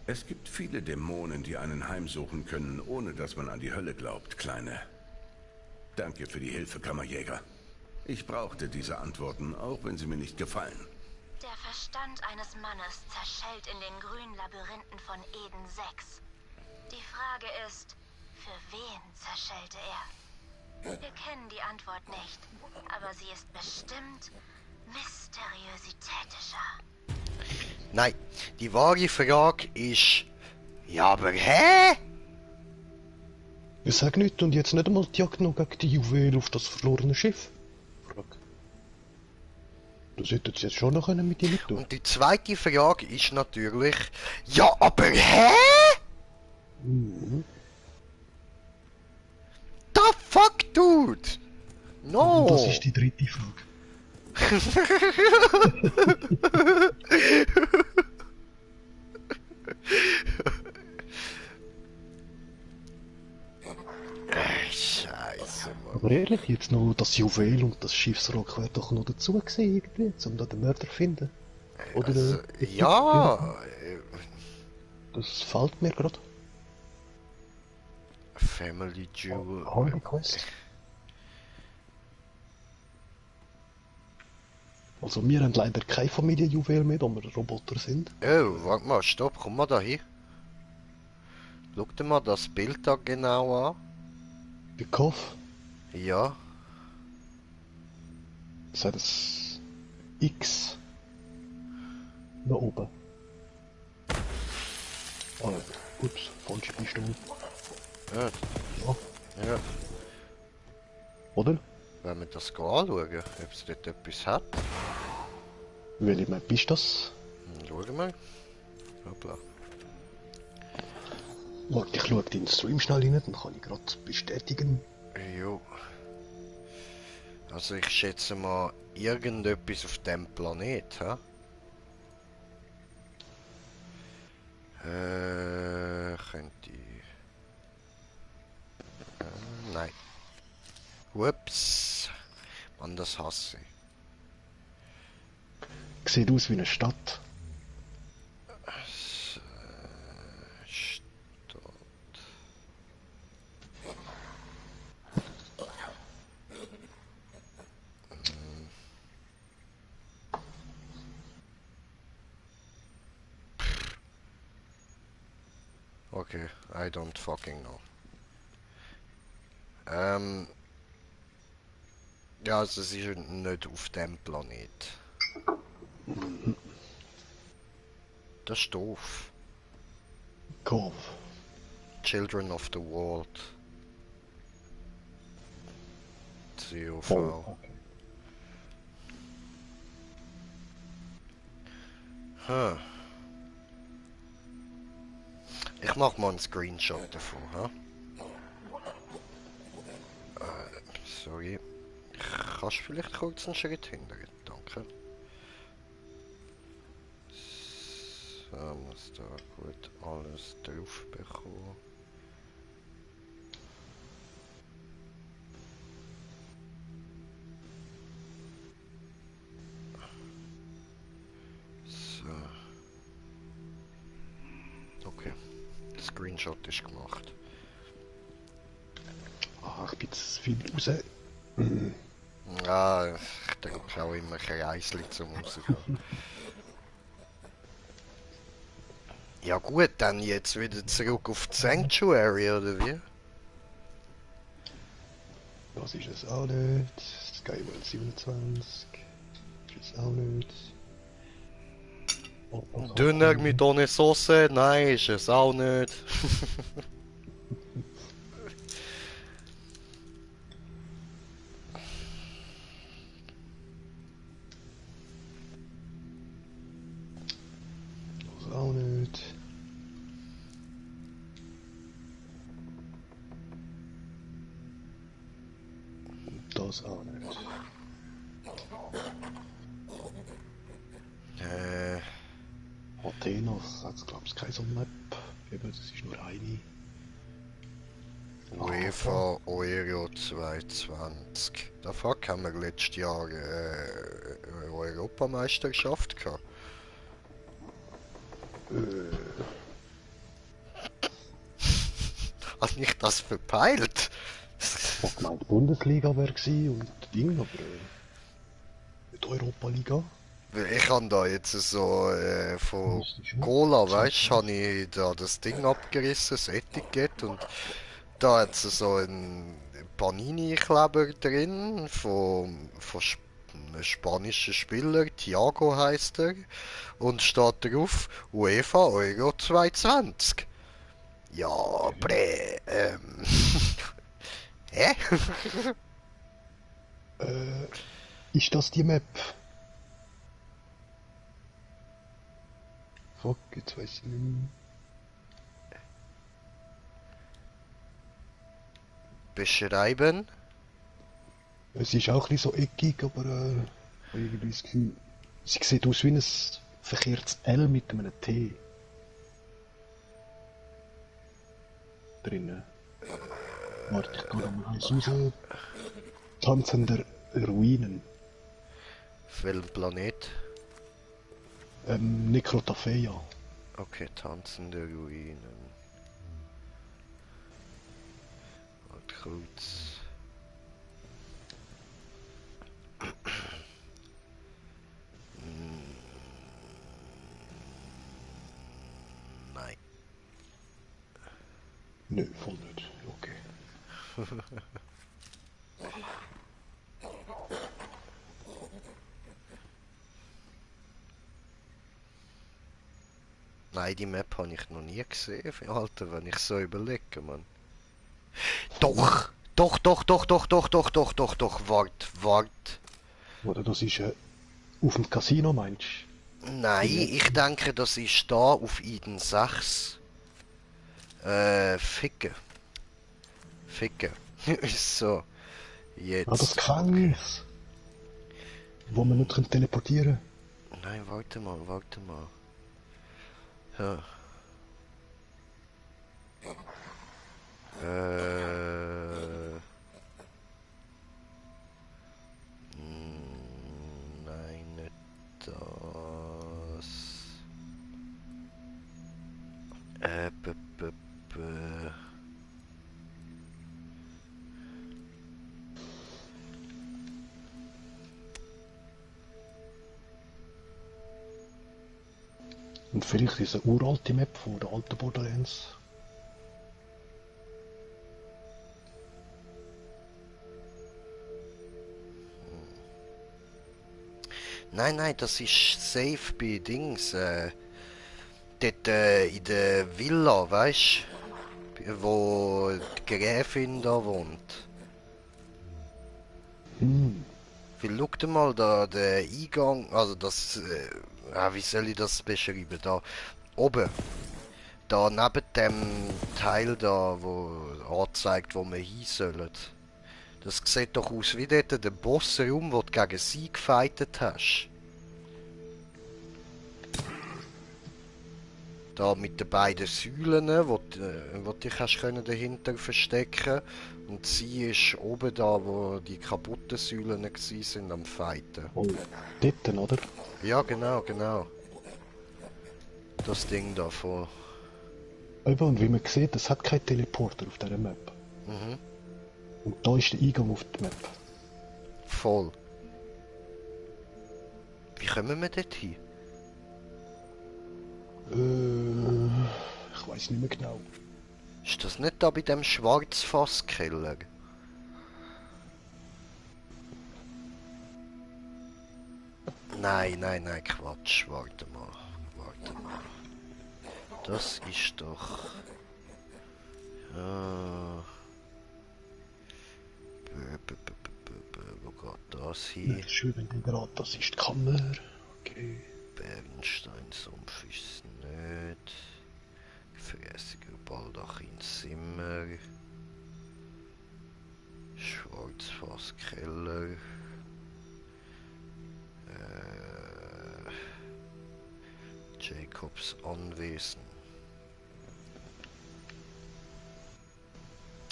Es gibt viele Dämonen, die einen heimsuchen können, ohne dass man an die Hölle glaubt, Kleine. Danke für die Hilfe, Kammerjäger. Ich brauchte diese Antworten, auch wenn sie mir nicht gefallen. Der Verstand eines Mannes zerschellt in den grünen Labyrinthen von Eden 6. Die Frage ist, für wen zerschellte er? Wir kennen die Antwort nicht, aber sie ist bestimmt mysteriositätischer. Nein, die wahre Frage ist... Ja, aber hä? Ich sag nicht, und jetzt nicht einmal die Jagd noch gegen die Juwel auf das verlorene Schiff? Frag. Das hätten sie jetzt schon noch können mit ihm tun. Und die zweite Frage ist natürlich... Ja, aber hä? The fuck, dude? No! Das ist die dritte Frage. Scheiße, Mann. Aber ehrlich, jetzt noch das Juwel und das Schiffswrack wäre doch noch dazu gewesen, irgendwie, um da den Mörder zu finden. Oder Also, den ja, Das fällt mir gerade. Family Jewel. Harley Quest. Also wir haben leider kein Familienjuwel mehr, da wir Roboter sind. Oh, warte mal, stopp, komm mal da hin. Schau dir mal das Bild da genau an. Der Kopf, Ja, das hat das X da oben. Ah, ups, falsche Pistole. ja, Ja, ja. oder? Wenn wir das anschauen, ob es dort etwas hat. Welche Map ist das? Schauen wir mal. Hoppla. Warte, ich schaue in den Stream schnell rein, dann kann ich gerade bestätigen. Jo. Also ich schätze mal irgendetwas auf dem Planet, hä? Könnte ich... nein. Ups. Mann, das hasse ich. Sieht aus wie eine Stadt. Stadt. Okay, I don't fucking know. Ja, also es ist nicht auf dem Planet. Das ist doof. Kopf. Children of the World. COV. Oh, okay. Huh. Ich mach mal einen Screenshot davon, ha? Sorry. Kannst du vielleicht kurz einen Schritt hindern? Danke. So, muss da gut alles drauf bekommen. So. Okay. Der Screenshot ist gemacht. Ah, ich bin zu viel raus. Ja, ich denke auch immer Kreisli zum rausgehen. Ja gut, dann jetzt wieder zurück auf die Sanctuary, oder wie? Das ist es auch nicht. Skywell 27. Ist es auch nicht. Döner mit ohne Soße? Nein, ist es auch nicht. Das auch nicht. Das auch nicht. Athenos hat es glaube ich keine so Map. Eben, das ist nur eine. UEFA Euro 2020. Da fuck haben wir letztes Jahr eine Europameisterschaft gehabt. Hat ich das verpeilt? Ich hab gemeint, die Bundesliga wäre gewesen und Ding, aber nicht Europa-Liga. Weil ich habe da jetzt so von Müsste schon. Cola, weißt du, habe ich da das Ding abgerissen, das Etikett, und da hat es so einen Panini-Kleber drin von einem spanischen Spieler, Thiago heißt er, und steht drauf UEFA Euro 2020. Ja, hä? Ist das die Map? Fuck, jetzt weiß ich nicht mehr. Beschreiben? Es ist auch ein bisschen so eckig, aber Ich habe irgendwie das Gefühl, sie sieht aus wie ein verkehrtes L mit einem T. Drinnen. Warte, ich gehe nochmal alles raus. Tanzende Ruinen. Auf welchem Planet? Necrotafeia. Okay, tanzende Ruinen. Warte kurz. Nein. Nö, voll nicht. Okay. Nein, die Map habe ich noch nie gesehen, Alter, wenn ich so überlege, Mann. Doch! Doch, wart. Oder das ist auf dem Casino, meinst du? Nein, ich denke, das ist da auf Eden 6. Ficken. So, jetzt. Ah, das Gefängnis. Wo man nicht teleportieren kann. Nein, warte mal. Ja. Nein, nicht das. Und vielleicht diese uralte Map von der alten Borderlands. Nein, das ist safe bei Dings. Dort in der Villa, weißt du? Wo die Gräfin da wohnt. Weil schau dir mal da den Eingang, also das, wie soll ich das beschreiben? Da oben, da neben dem Teil da, wo anzeigt, wo wir hin sollen. Das sieht doch aus wie dort der Bossraum, wo du gegen sie gefightet hast. Da mit den beiden Säulen, wo du dich hast dahinter verstecken. Und sie ist oben da, wo die kaputten Säulen waren am Fighten. Oh, dort, oder? Ja, genau. Das Ding da vor. Eben, und wie man sieht, es hat keinen Teleporter auf dieser Map. Mhm. Und da ist der Eingang auf die Map. Voll. Wie kommen wir dort hin? Ich weiß nicht mehr genau. Ist das nicht da bei dem Schwarzfasskeller? Nein, Quatsch. Warte mal. Das ist doch... Ja... Wo geht das hin? Schön, wenn der gerade, das ist die Kammer. Okay. Bernsteinsumpf ist nicht. Gefräßiger Baldach ins Zimmer. Schwarzfasskeller. Jacobs Anwesen.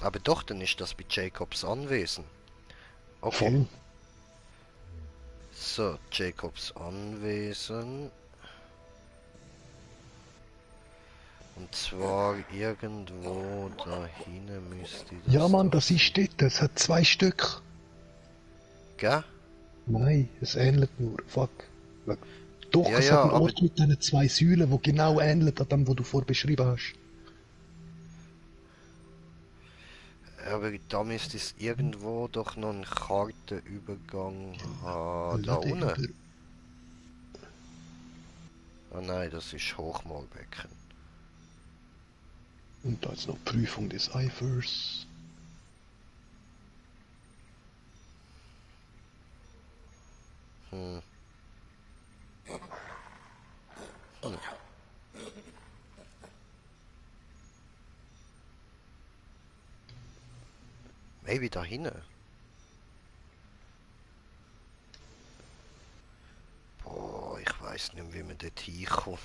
Aber doch, dann ist das bei Jacobs Anwesen. Okay. Voll. So, Jacobs Anwesen. Und zwar irgendwo da hinten müsste das... Ja, Mann, das ist dort. Es hat 2 Stück. Gell? Nein, es ähnelt nur. Fuck. Doch, Ja, es ja, hat einen aber- Ort mit diesen 2 Säulen, die genau ähnelt an dem, was du vorher beschrieben hast. Aber da müsste es irgendwo doch noch einen Kartenübergang haben. Da Ja, unten? oder? Ah nein, das ist Hochmoorbecken. Und da ist noch Prüfung des Eifers. Hm. Maybe da hinten. weiß nicht, wie man dort hinkommt.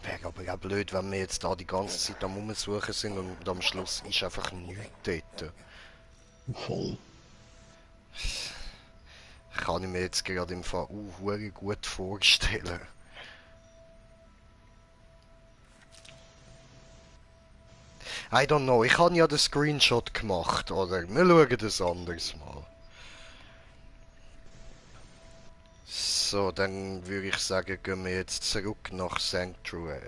Wäre aber auch blöd, wenn wir jetzt da die ganze Zeit am Umsuchen sind und am Schluss ist einfach nichts dort. Voll. Kann ich mir jetzt gerade im Fall hure gut vorstellen. I don't know, ich habe ja den Screenshot gemacht, oder? Wir schauen das anderes mal. So, dann würde ich sagen, gehen wir jetzt zurück nach Sanctuary,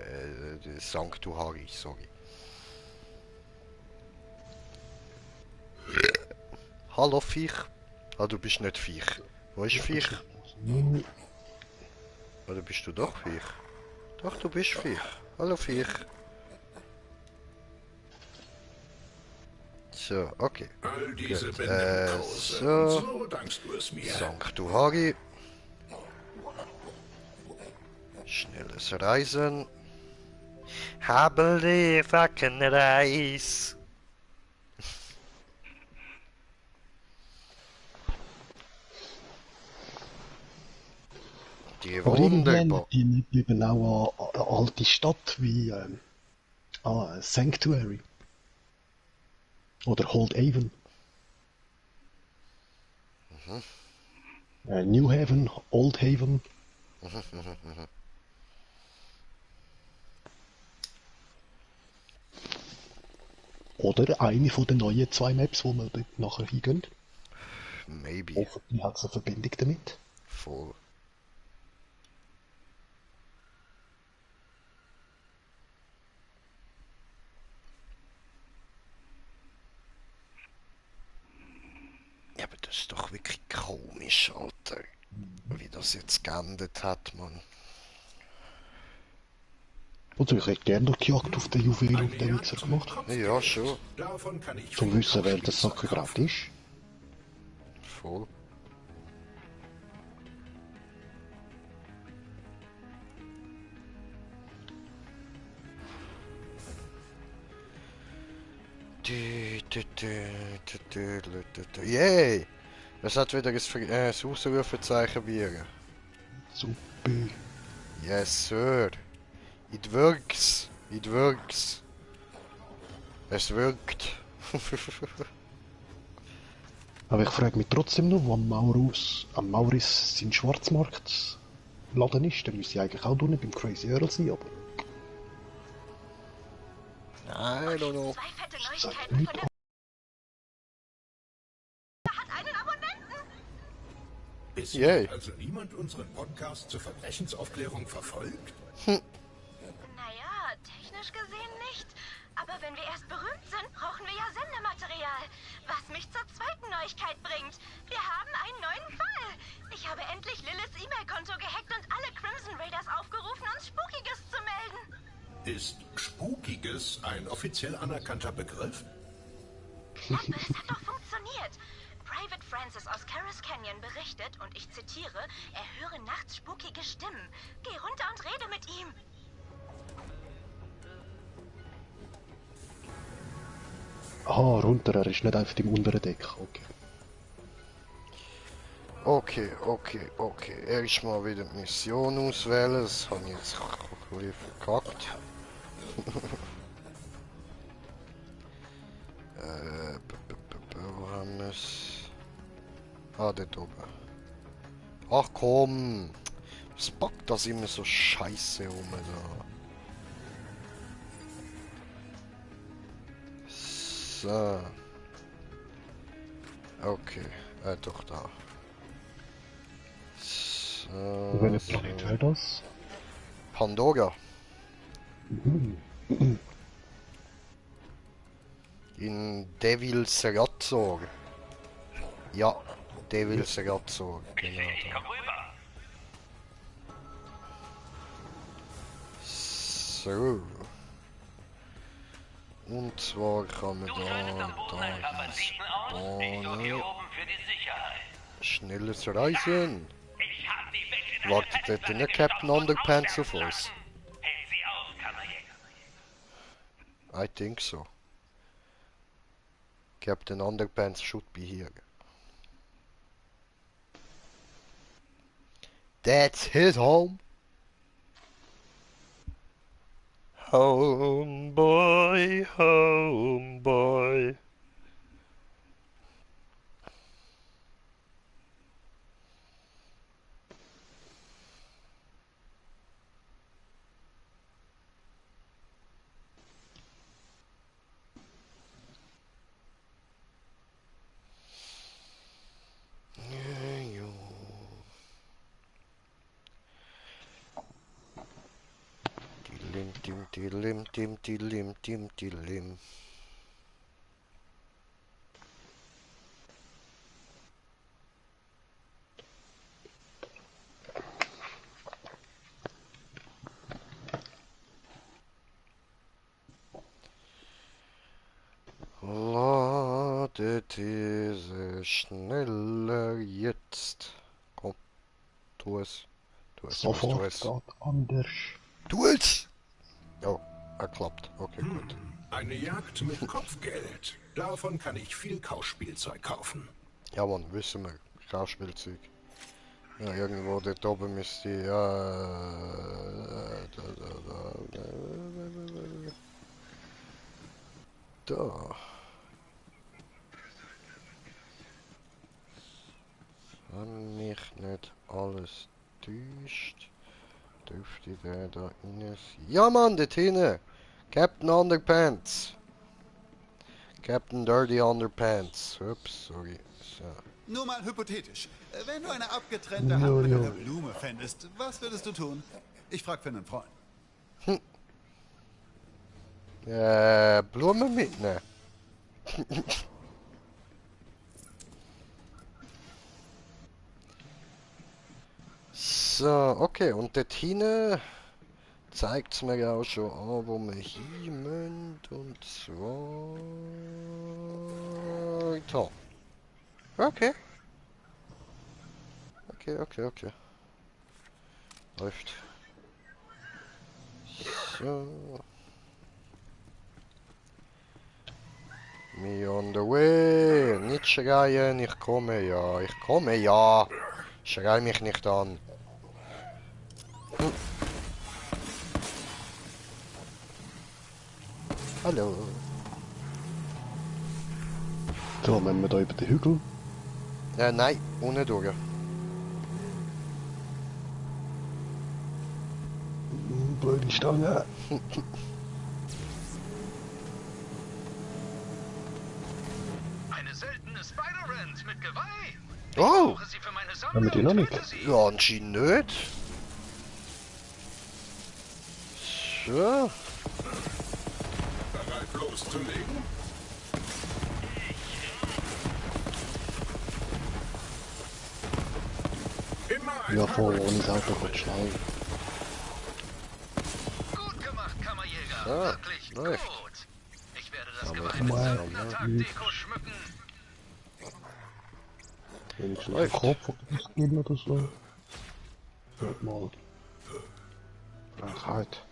sorry. Hallo Viech. Ah, du bist nicht Viech. Wo ist Viech? Oder bist du doch Viech? Doch, du bist Viech. Hallo Viech. So, okay. All diese Gut, Bände mit Kurse, so. so dankst du es mir. Sanctuary. Schnelles Reisen. Haben die fucking Reis. Die Aber irgendwann, wunderbar. die bleiben auch an eine alte Stadt wie Sanctuary. Oder Hold Haven. New Haven, Old Haven. Oder eine von den neuen 2 Maps, wo wir dort nachher hingehen. Maybe. Hoffentlich hat es eine Verbindung damit. Voll. Ja, aber das ist doch wirklich komisch, Alter. Wie das jetzt geendet hat, man. Also ich hätte gerne noch die Jagd auf den Juwel und den Witzer gemacht. Ja, schon. Davon kann ich Zum wissen, wer Abschließend der Sack überhaupt ist. Voll. Yay! Es hat wieder ein Ausrufezeichen biegen. Super. Yes, sir. It works. It works. Es wirkt. Aber ich frage mich trotzdem noch, wo am Maurus sein Schwarzmarktladen ist. Der müsste eigentlich auch drinnen beim Crazy Earl sein, aber I don't know. 2 fette Neuigkeiten von der... hat einen Abonnenten! Bisher hat also niemand unseren Podcast zur Verbrechensaufklärung verfolgt? Naja, technisch gesehen nicht. Aber wenn wir erst berühmt sind, brauchen wir ja Sendematerial. Was mich zur zweiten Neuigkeit bringt. Wir haben einen neuen Fall. Ich habe endlich Liliths E-Mail-Konto gehackt und alle Crimson Raiders aufgerufen, uns Spukiges zu melden. Ist Spukiges ein offiziell anerkannter Begriff? Aber es hat doch funktioniert. Private Francis aus Karis Canyon berichtet, und ich zitiere, er höre nachts spukige Stimmen. Geh runter und rede mit ihm. aha, runter, er ist nicht einfach im unteren Deck. Okay. Okay. Erstmal wieder die Mission auswählen. Das habe ich jetzt ein bisschen verkackt. Wo haben wir es? Ah, dort oben. Ach komm! Was packt das immer so scheiße rum da? So. Okay, doch da. So, Welcher Planet wäre das? Pandora. In Devil's Razor. Ja, Devil's Razor, genau da. So. Und zwar kann man da spawnen. Schnelles Reisen. Wartet dort der Captain Underpants auf uns? I think so. Captain Underpants should be here. That's his home. Homeboy, homeboy. Dim dim dim dim dim. Lade diese schneller jetzt. Komm, tu es. Tu es, tu es, tu es. Sofort geht anders. Tu es! Oh, er klappt. Okay, gut. Eine Jagd mit Kopfgeld. Davon kann ich viel Kauspielzeug kaufen. Ja, Mann, wissen wir. Kauspielzeug. Ja, irgendwo dort oben müsste die... Ja... Da. Wenn mich nicht alles täuscht, dürfte der da rein sein. Ja, Mann, dort hinten! Captain Underpants! Captain Dirty Underpants. Ups, sorry. So. Nur mal hypothetisch. Wenn du eine abgetrennte Hand mit einer Blume fändest, was würdest du tun? Ich frag für einen Freund. Blumen mitnehmen. So, okay, und dort hinten zeigt es mir auch schon an, wo wir hin müssen, und zwar... da. Okay. Okay. Läuft. So. Me on the way. Nicht schreien, ich komme ja. Schrei mich nicht an. Hallo. So, wenn wir da über den Hügel. Nein, ohne durch. Blöde Stange. Eine seltene Spider-Rant mit Geweih. Oh! Sie für meine Haben wir die noch nicht? Ja, anscheinend nicht. So. Bereit loszulegen? Immer Ja, vorne ohne das Auto geht schnell. Gut gemacht, Kammerjäger. Ah, Wirklich läuft. gut. Ich werde das Aber Geweih mit mal- Sondertag-Deko schmücken. Wenigstens Läuft. den Kopf geben oder so. Hört mal. Frechheit.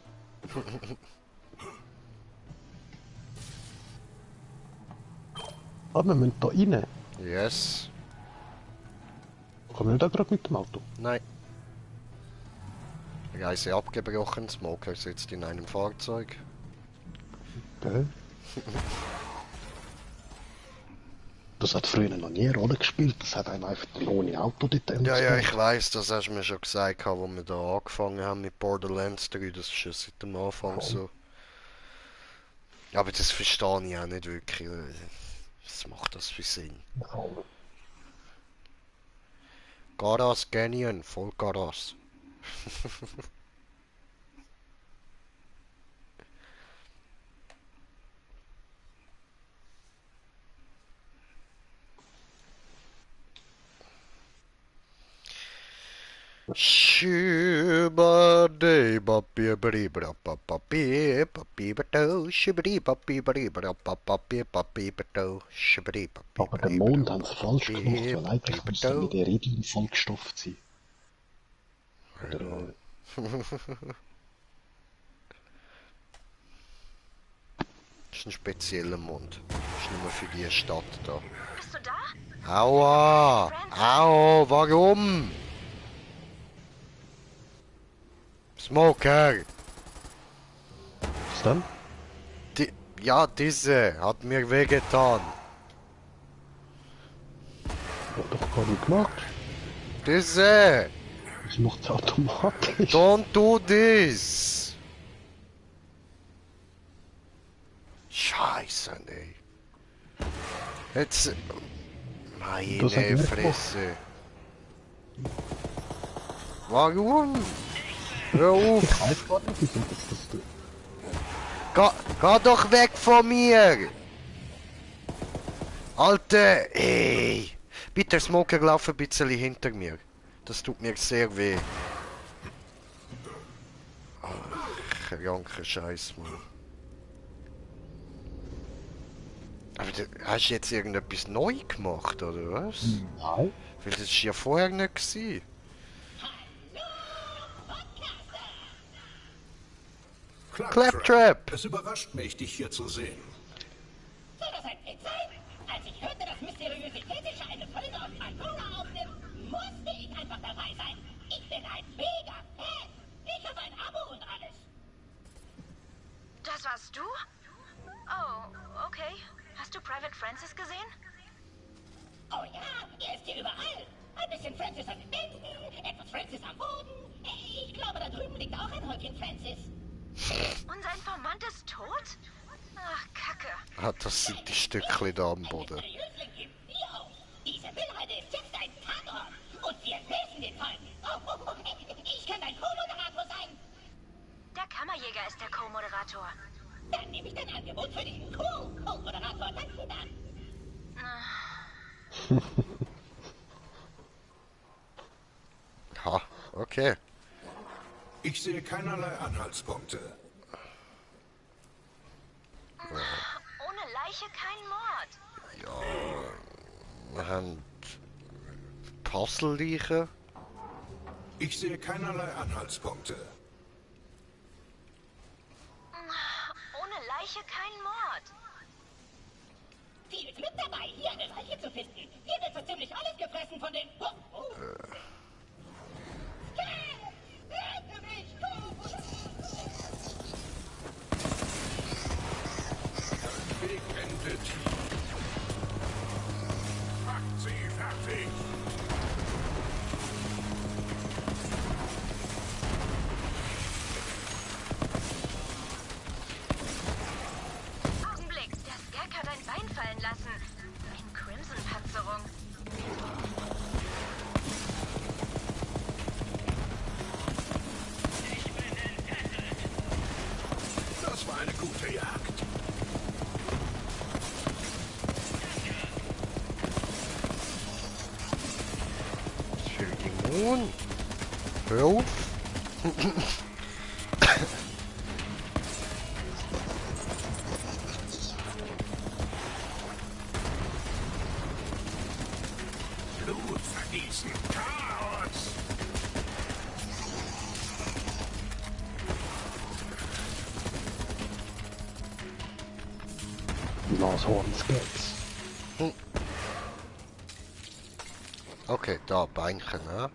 Aber wir müssen da rein. Yes. Kommen wir da gerade mit dem Auto? Nein. Reise abgebrochen, Smoker sitzt in einem Fahrzeug. Okay. Das hat früher noch nie eine Rolle gespielt. Das hat einem einfach ohne Auto dort Ja, ich weiß, das hast du mir schon gesagt, als wir da angefangen haben mit Borderlands 3. Das ist schon seit dem Anfang so. Aber das verstehe ich auch nicht wirklich. Was macht das für Sinn? Garas Canyon, voll Garas. Shubade Aber den Mond haben sie falsch gemacht, weil eigentlich müsste mit Iridium vollgestopft sein. Oder, Das ist ein spezieller Mond. Das ist nur für die Stadt da. Bist du da? Aua! Au, warum? Smoker! was dann? Ja, diese hat mir wehgetan. Hab doch gar nicht gemacht. Diese! Das macht es automatisch. Don't do this! Scheiße, ey. Jetzt... Meine Das hat mir Fresse. Warum? Hör auf! Ich weiß gar nicht, wieso das tut. Geh doch weg von mir! Alter, ey! Bitte, Smoker, lauf ein bisschen hinter mir. Das tut mir sehr weh. Ach, kranker Scheiß, Mann. Aber hast du jetzt irgendetwas neu gemacht, oder was? Nein. Weil das ist ja vorher nicht gewesen. Claptrap! Es überrascht mich, dich hier zu sehen. Soll das ein Witz sein? Als ich hörte, dass Mysteriositätische eine Folge auf Pandora aufnimmt, musste ich einfach dabei sein. Ich bin ein Mega-Fan. Ich habe ein Abo und alles. Das warst du? Oh, okay. Hast du Private Francis gesehen? Oh ja, er ist hier überall. Ein bisschen Francis an den Wänden, etwas Francis am Boden. Ich glaube, da drüben liegt auch ein Häufchen Francis. Unser Informant ist tot? Ach, Kacke. Ah, das sind die Stückchen da am Boden. Mysteriösling gibt nie auf. Diese Müllhalde ist jetzt ein Tatort. Und wir lösen den Fall. Ich kann dein Co-Moderator sein. Der Kammerjäger ist der Co-Moderator. Dann nehme ich dein Angebot für den Co-Moderator dankend an. Ha, okay. Ich sehe keinerlei Anhaltspunkte. Ohne Leiche kein Mord. Wir haben Puzzle-Leichen. Ich sehe keinerlei Anhaltspunkte. Ohne Leiche kein Mord. Sie ist mit dabei, hier eine Leiche zu finden. Hier wird so ziemlich alles gefressen von den... Rette mich, Weg endet hier. Macht sie fertig. Augenblick, der Skag hat ein Bein fallen lassen. In Crimson-Panzerung. Das war eine gute Jagd. Für Immun. Hör auf. Blut vergießen. Chaos. Nashorns geht's. Okay, da, Beinchen, ne?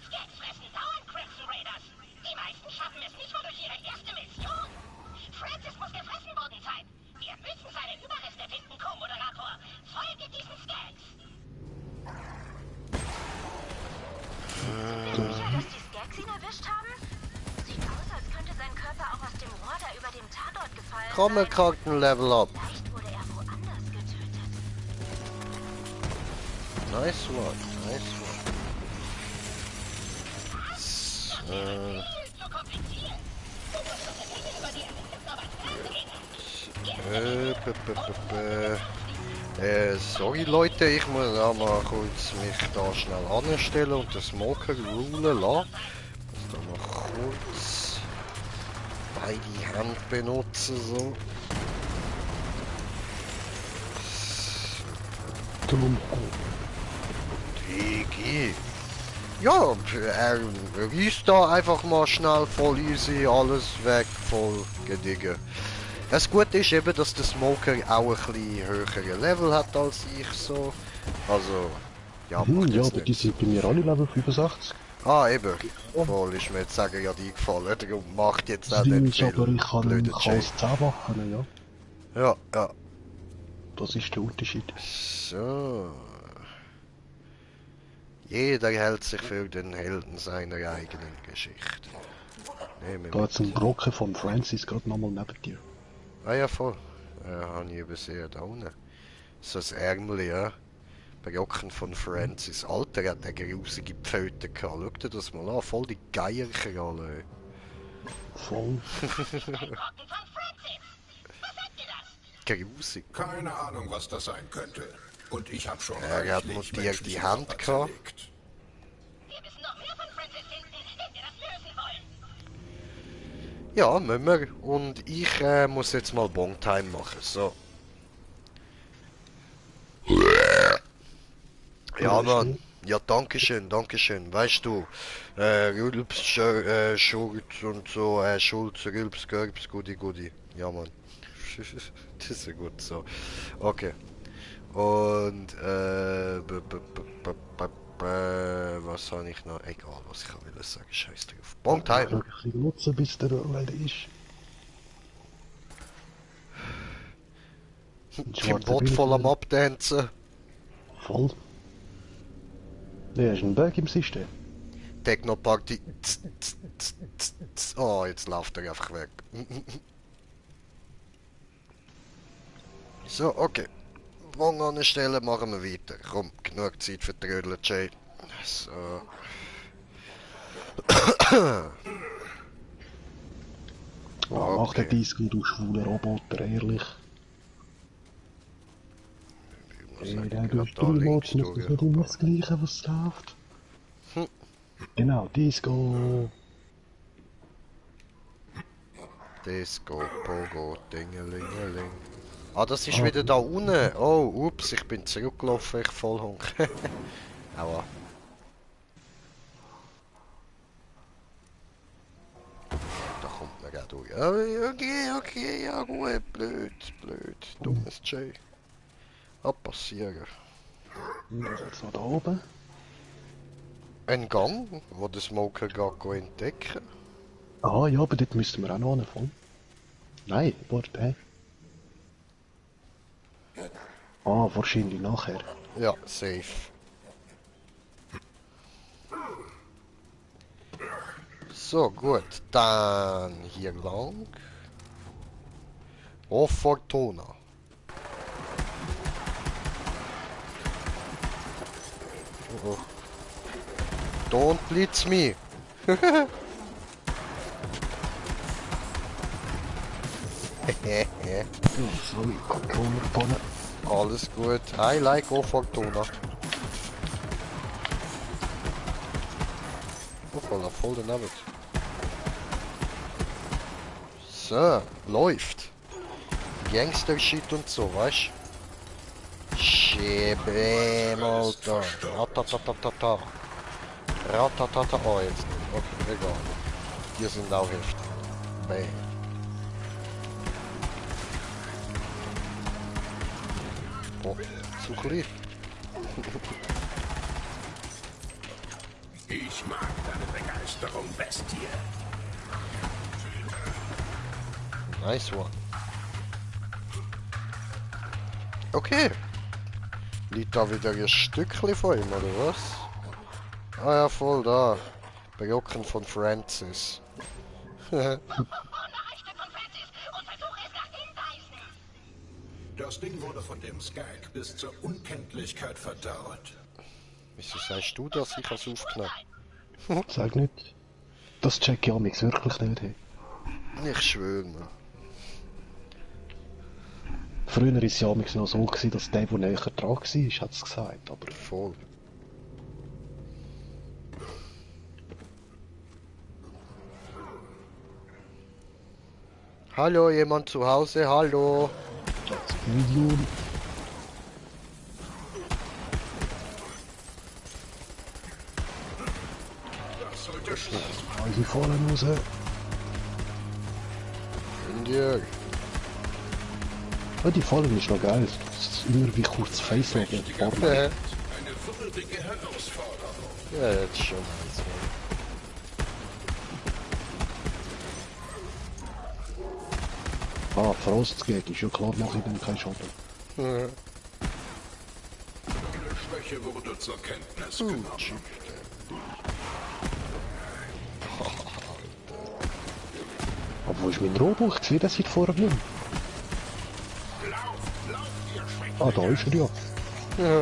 Skaggs fressen dauernd Crimson Raiders. Die meisten schaffen es nicht mal durch ihre erste Mission. Francis muss gefressen worden sein. Wir müssen seine Überreste finden, Co-Moderator. Folge diesen Skaggs. Bist du sicher, dass die Skags ihn erwischt haben? Sieht aus, als könnte sein Körper auch aus dem Rohr da über dem Tatort gefallen Komm, sein. Karten Level up. Vielleicht wurde er woanders getötet. Nice one, nice one. So. Viel zu kompliziert. Du musst doch eine Regel über dir. Das ist aber Fernsehen. Äh, b -b -b -b Sorry Leute, ich muss auch mal kurz mich da schnell anstellen und den Smoker rulen lassen. Ich muss da mal kurz beide Hände benutzen, so. Digi. Ja, er reißt da einfach mal schnell voll easy, alles weg, voll gediegen. Das Gute ist eben, dass der Smoker auch ein bisschen höhere Level hat als ich so. Also, ja, macht ja, jetzt aber nicht. die sind bei mir alle Level 65. Ah, eben. Voll ist mir jetzt sagen ja die gefallen. Darum macht jetzt auch Das Ding nicht ist viel aber, ich kann blöden es 10 machen, ja. Ja, ja. Das ist der Unterschied. So. Jeder hält sich für den Helden seiner eigenen Geschichte. Nehmen Da hat ein Brocken von Francis gerade nochmal neben dir. Ah ja, voll. Habe ich übersehen, da unten. So ein Ärmel, ja. Brocken von Francis. Alter, hat der grusige Pfoten gehabt. Schau dir das mal an, voll die Geierkralle. Voll. Grusig. Keine Ahnung, was das sein könnte. Und ich habe schon Er hat reichlich mutiert die menschliches Hand Opfer gehabt. zerlegt. Wir müssen noch mehr von Francis finden, wenn wir das lösen wollen. Ja, müssen wir. Und ich muss jetzt mal Bongtime machen. So. Ja, Mann. Ja, dankeschön, dankeschön. Weißt du, Rülps, Schulz und so, Schulz, Rülps, Görbs, Gudi. Ja, Mann. Das ist ja gut so. Okay. Und, was habe ich noch? Egal, was ich will sagen. Scheiß drauf. Bongtime. Ich ein bisschen nutzen, bis der Welt ist. Im Bot voll am Abdancen. Voll. Der ist ein Bug im System. Techno-Party. Oh, jetzt läuft er einfach weg. So, okay. Wong anstellen, machen wir weiter. Komm, genug Zeit für Trödeln, Jay. So. Mach den Disco, du schwuler Roboter, ehrlich. Ich Ey, muss du gerade hast da 3 links Mods, ist das nicht immer das Gleiche, was läuft? Genau, Disco. Disco, Pogo, Dingelingeling. Ah, das ist wieder da unten. Oh, ups, ich bin zurückgelaufen, ich voll Hunger. Aua. Da kommt man gerade durch. Okay, ja gut, blöd. Dummes Jay. Passieren. Jetzt noch da oben. Ein Gang, wo der Smoker geht entdecken. Ah ja, aber dort müssten wir auch noch anfangen. Nein, warte, hä? Ah, wahrscheinlich nachher. Ja, safe. So, gut. Dann hier lang. Oh, Fortuna. Oh. Don't blitz me. Sorry, Controller vorne. Alles gut. I like O Fortuna. Oh, voll daneben. So, läuft. Gangster-Shit und so, weißt du? Schäbem, Alter. Ratatatata. Ratatata. Oh, jetzt nicht. Okay, egal. Die sind auch heftig. Bam. Oh, zu klein. Ich mag deine Begeisterung, Bestie. Nice one. Okay. Liegt da wieder ein Stückchen von ihm, oder was? Ah ja, voll da. Brocken von Francis. Nachrichten von Francis und versuche es nach Hinweisen. Das Ding wurde von dem Skag bis zur Unkenntlichkeit verdaut. Wieso sagst du das? Ich hab's aufgenommen. Sag nicht. Das check ich auch wirklich nicht. Hey. Ich schwöre mir. Früher war es ja noch so, gewesen, dass der näher dran war, hat es gesagt, aber... Voll. Hallo, jemand zu Hause? Hallo? Million. Also vorne raus. In dir. Ja, die Fallen ist noch geil. Das ist immer wie kurz Facelog. Eine würdige Herausforderung. Ja, das ist schon nice. Frost geht, ist ja klar, mache ich dann keinen Schaden. Ja. Deine Schwäche wurde zur Kenntnis genommen. Aber wo ist mein Rohbuch? Ich sehe das seit vorher nicht. Ah, da ist er ja. Ja.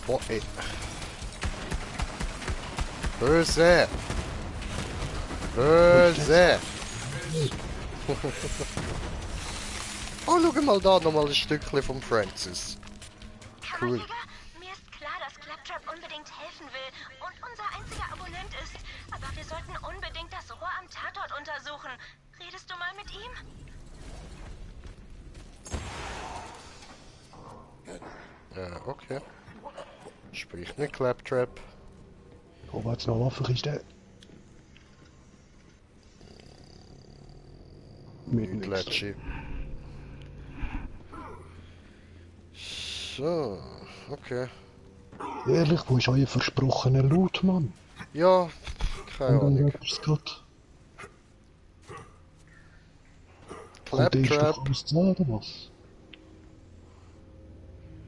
Boah, ey. Böse! Böse! Oh, schau mal da, nochmal ein Stückchen von Francis. Cool. Kammerjäger, mir ist klar, dass Claptrap unbedingt helfen will und unser einziger Abonnent ist. Aber wir sollten unbedingt das Rohr am Tatort untersuchen. Redest du mal mit ihm? Ja, okay. Sprich mit Claptrap. Wo war jetzt noch Waffenkiste? Mit Gletschi. So, okay. Ehrlich, wo ist euer versprochener Loot, Mann? Ja, keine Und dann Ahnung. hörst du es grad. Und der ist Claptrap. doch ausgezahlt, oder was?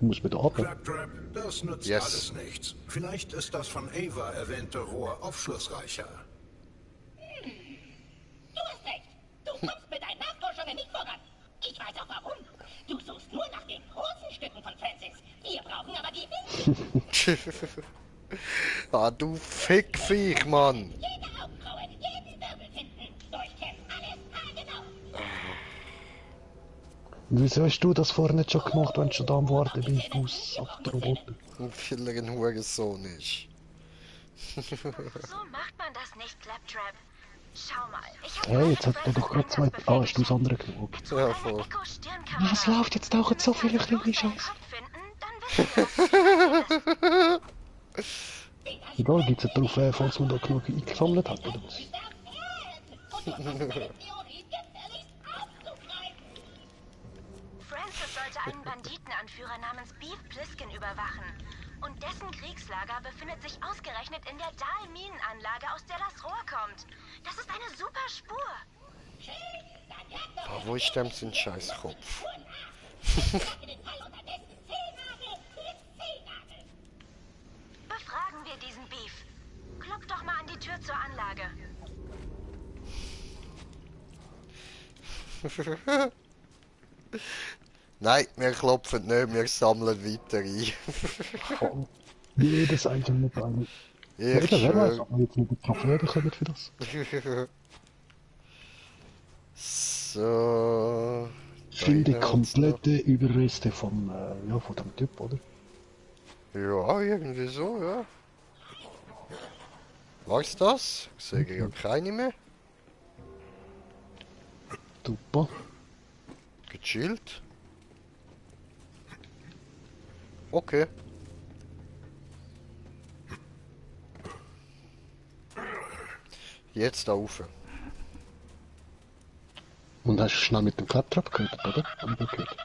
Muss man da ab. Claptrap, das nützt Yes. alles nichts. Vielleicht ist das von Ava erwähnte Rohr aufschlussreicher. Du hast recht. Du kommst mit deinen Nachforschungen nicht voran. Ich weiß auch warum. Du suchst nur nach den großen Stücken von Francis. Wir brauchen aber die winzigen. Ah, du Fickviech, Mann. Jede Augenbraue, jeden Wirbel finden. Durchkämmt alles haargenau. Wieso hast du das vorher nicht schon gemacht, wenn du schon da am Warten bist, aus Roboter? Weil er ein Hurensohn ist. So macht man das nicht, Claptrap. Schau mal, ich habe Hey, jetzt hat er doch gerade zwei... Ah, hast du das andere genommen? Ja, voll. Was läuft jetzt auch so viele kleine Scheiße? Egal, gibt es drauf, falls man da genug eingesammelt hat, oder was? Francis sollte einen Banditenanführer namens Beef Pliskin überwachen. Und dessen Kriegslager befindet sich ausgerechnet in der Dahl-Minenanlage, aus der das Rohr kommt. Das ist eine super Spur. Ah, wo ist denn sein Scheißkopf? Befragen wir diesen Beef. Klopf doch mal an die Tür zur Anlage. Nein, wir klopfen nicht, wir sammeln weiter ein. Jedes einzelne Teil. Ich Wer weiß, schwör. ob wir jetzt nicht die Trophäe bekommen für das. So. Finde Da hat's komplette Überreste von, ja, von dem Typ, oder? noch. Ja, irgendwie so, ja. Was das? Ich sehe ja keine mehr. Super. Gechillt. Okay. Jetzt da rauf. Und hast du schnell mit dem Claptrap gehört, oder? Hab ich gehört.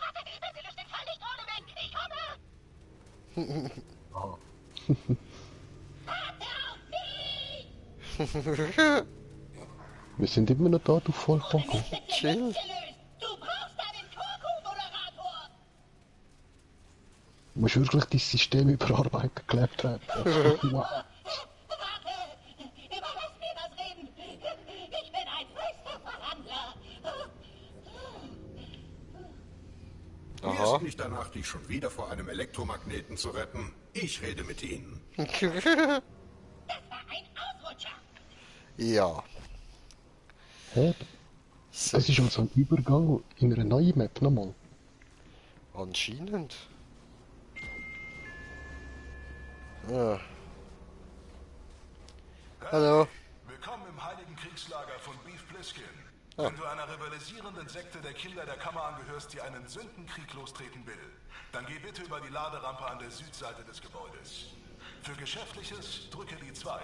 Wir sind immer noch da, du Vollpacko. Chill. Du brauchst einen Turku-Moderator. Du musst wirklich dein System überarbeiten, Claptrap. Wow. Warte, überlass mir das Reden. Ich bin ein fester Verhandler. Wir Fragst du mich danach, dich schon wieder vor einem Elektromagneten zu retten? Ich rede mit Ihnen. Das war ein Ausrutscher. Ja. Hä? Das ist also ein Übergang in eine neue Map nochmal. Anscheinend. Ja. Hallo. Willkommen im heiligen Kriegslager von Beef Bliskin. Ah. Wenn du einer rivalisierenden Sekte der Kinder der Kammer angehörst, die einen Sündenkrieg lostreten will, dann geh bitte über die Laderampe an der Südseite des Gebäudes. Für Geschäftliches drücke die 2.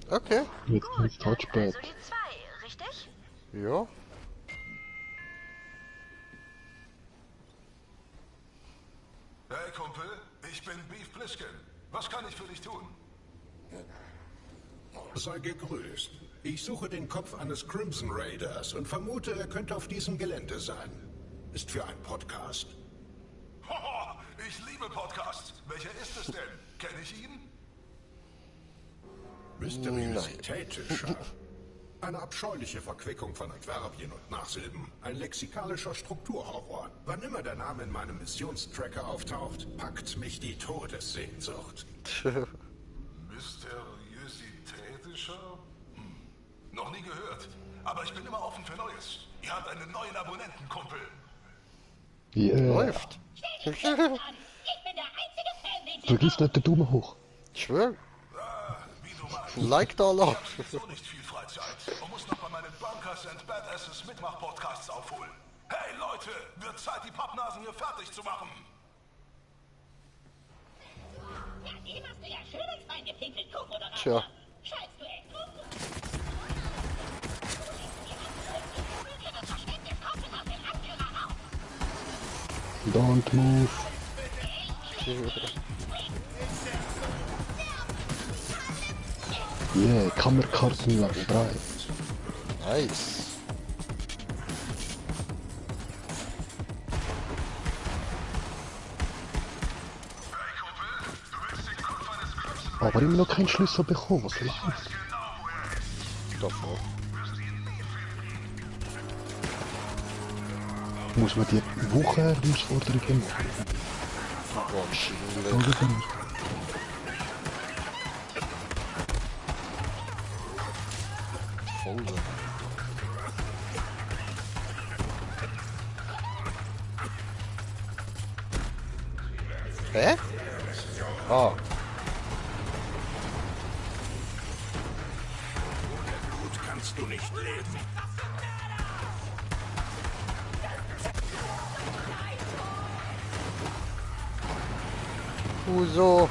Okay. Mit Touchpad. Also die 2, richtig? Ja. Hey Kumpel, ich bin Beef Bliskin. Was kann ich für dich tun? Sei gegrüßt. Ich suche den Kopf eines Crimson Raiders und vermute, er könnte auf diesem Gelände sein. Ist für einen Podcast. Hoho, ich liebe Podcasts. Welcher ist es denn? Kenne ich ihn? Mysteriositätischer. Eine abscheuliche Verquickung von Adverbien und Nachsilben. Ein lexikalischer Strukturhorror. Wann immer der Name in meinem Missionstracker auftaucht, packt mich die Todessehnsucht. Mysteriositätischer? Noch nie gehört. Aber ich bin immer offen für Neues. Ihr habt einen neuen Abonnenten, Kumpel. Läuft. Stell dich nicht an. Ich bin der einzige Fan, den sie Vergiss nicht den Daumen hoch. Ich schwör. Wie du meinst. Like da Ich noch. habe sowieso nicht viel Freizeit und muss noch bei meinen Bunkers and Badasses Mitmach-Podcasts aufholen. Hey Leute, wird Zeit, die Pappnasen hier fertig zu machen. Ja, dem hast du ja schön ins Bein gepinkelt, Co-Moderator. Tja. Scheißt du echt? Don't move. Yeah, Kammerkarten Level 3. Nice. Aber immer noch keinen Schlüssel bekommen, was läuft? Davor. Muss man die Woche-Herausforderungen machen? Wahrscheinlich. Oder so? Voll. Hä? Ah. Gut kannst du nicht leben. Wieso?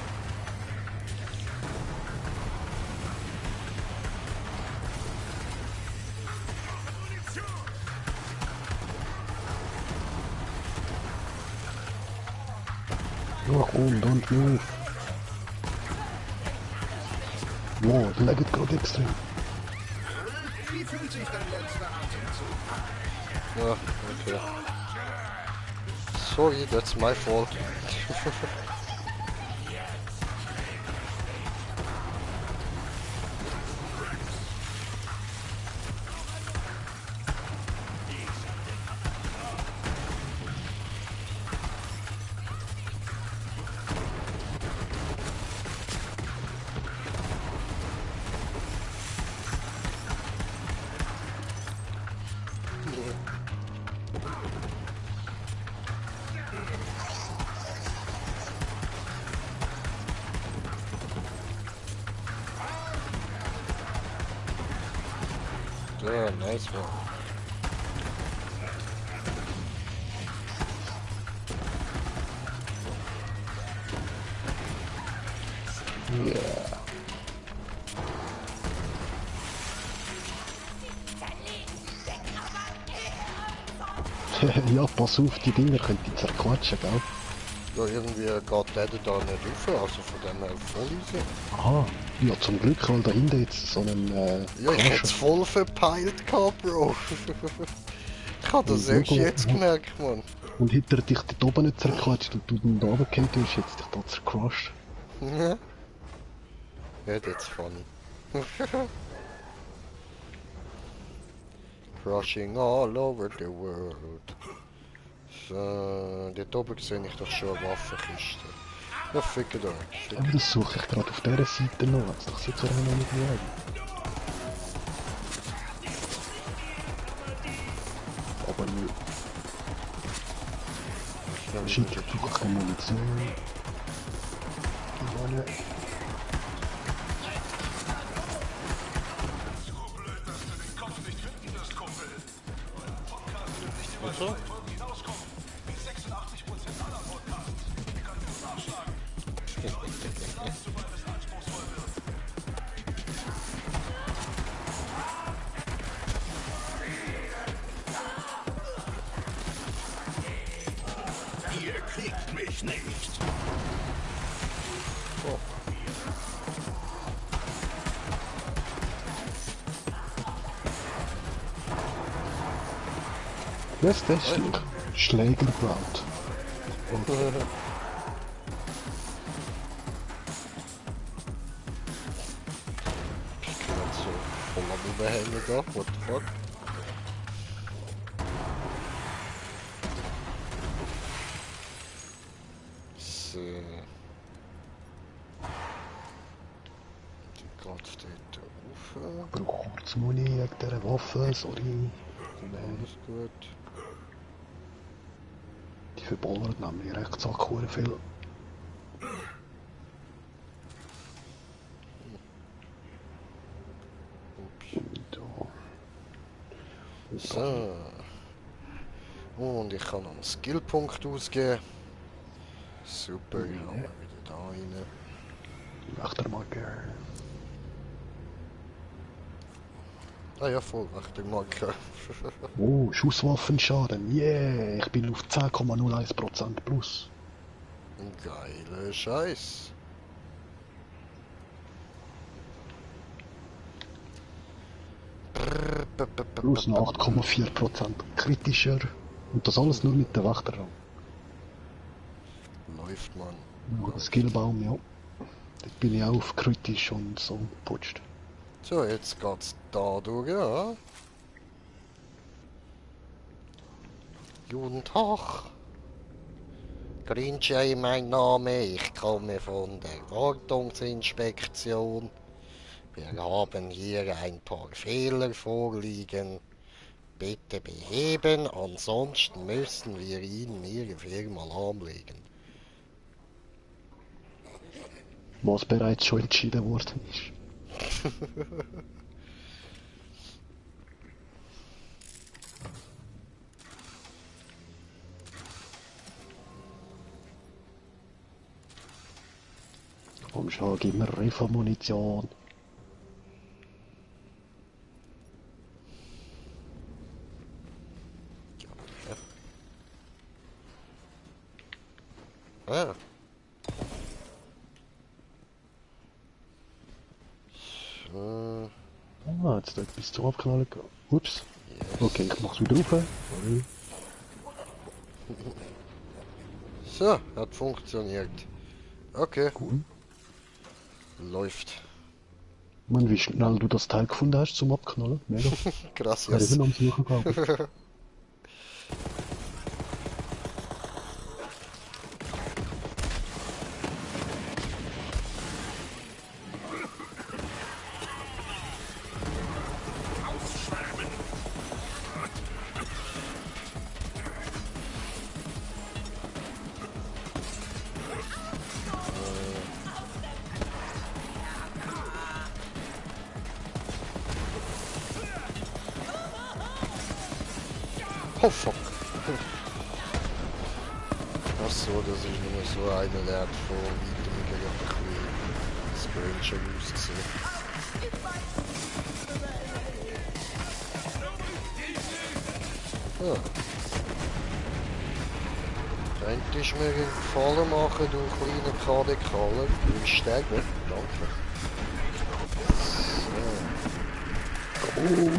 Warum? Don't move. Wow, der laggt gerade extrem. Wie fühlt sich dein letzter Atemzug an? Ja, okay. Sorry, that's my fault. Yeah, nice one. Yeah. Ja, pass auf, die Dinger könnt ihr zerquatschen, gell? Ja, irgendwie geht der da nicht rauf, also von dem her voll easy. Aha, ja zum Glück, weil da hinten jetzt so einen Ja, ich hätte es voll verpeilt gehabt, Bro. Ich hab das erst jetzt gemerkt, Mann. Und hätte er dich dort oben nicht zerquatscht und du dann da runtergekommen wärst, hättest dich da zerquatscht. Ja. Ja, that's funny. Crushing all over the world. So, dort oben sehe ich doch schon eine Waffenkiste. Ja, ficke da. Aber das suche ich gerade auf dieser Seite noch. Jetzt doch jetzt auch noch nicht mehr. Aber nö. Wahrscheinlich suche ich keine Munition. Gewonnen. So. Ihr kriegt mich nicht. Oh. Was ist das? Schlägerground. Ich kann jetzt so voll am Überhängen da. What the fuck? So. Die geht dort rauf. Ich brauche kurz Muni wegen dieser Waffe, sorry. Alles gut. Die verballert nämlich recht sackhuren viel. So. Und ich kann noch einen Skillpunkt ausgeben. Super, ich habe wieder da rein. Wächtermarker. Ah ja, voll, Wächtermarker. Oh, Schusswaffenschaden, yeah! Ich bin auf 10,01% plus. Geiler Scheiß. Plus noch 8,4% kritischer. Und das alles nur mit der Wächterrang. Läuft man. Ja, der Skillbaum, ja. Dort bin ich auch auf kritisch und so putscht. So, jetzt geht's da durch, ja. Guten Tag. Grinchey mein Name, ich komme von der Wartungsinspektion. Wir haben hier ein paar Fehler vorliegen. Bitte beheben, ansonsten müssen wir Ihnen Ihre Firma lahmlegen. Was bereits schon entschieden worden ist. Komm schon, gib mir Refa-Munition. Ah. So. Ah, jetzt hat etwas zu abknallen gehen. Ups. Yes. Okay, ich mach's wieder rauf. Sorry. So, hat funktioniert. Okay. Cool. Läuft. Man, wie schnell du das Teil gefunden hast zum Abknallen. Mega. Gracias. Ja, am Suchen gehabt. Oh fuck. Ach so, das ist nur so eine Art von weitem gerade ein bisschen strange ausgesehen. Ja. Könntest du mir einen Gefallen machen, du kleiner KD-Kaller? Du willst sterben? Danke. So.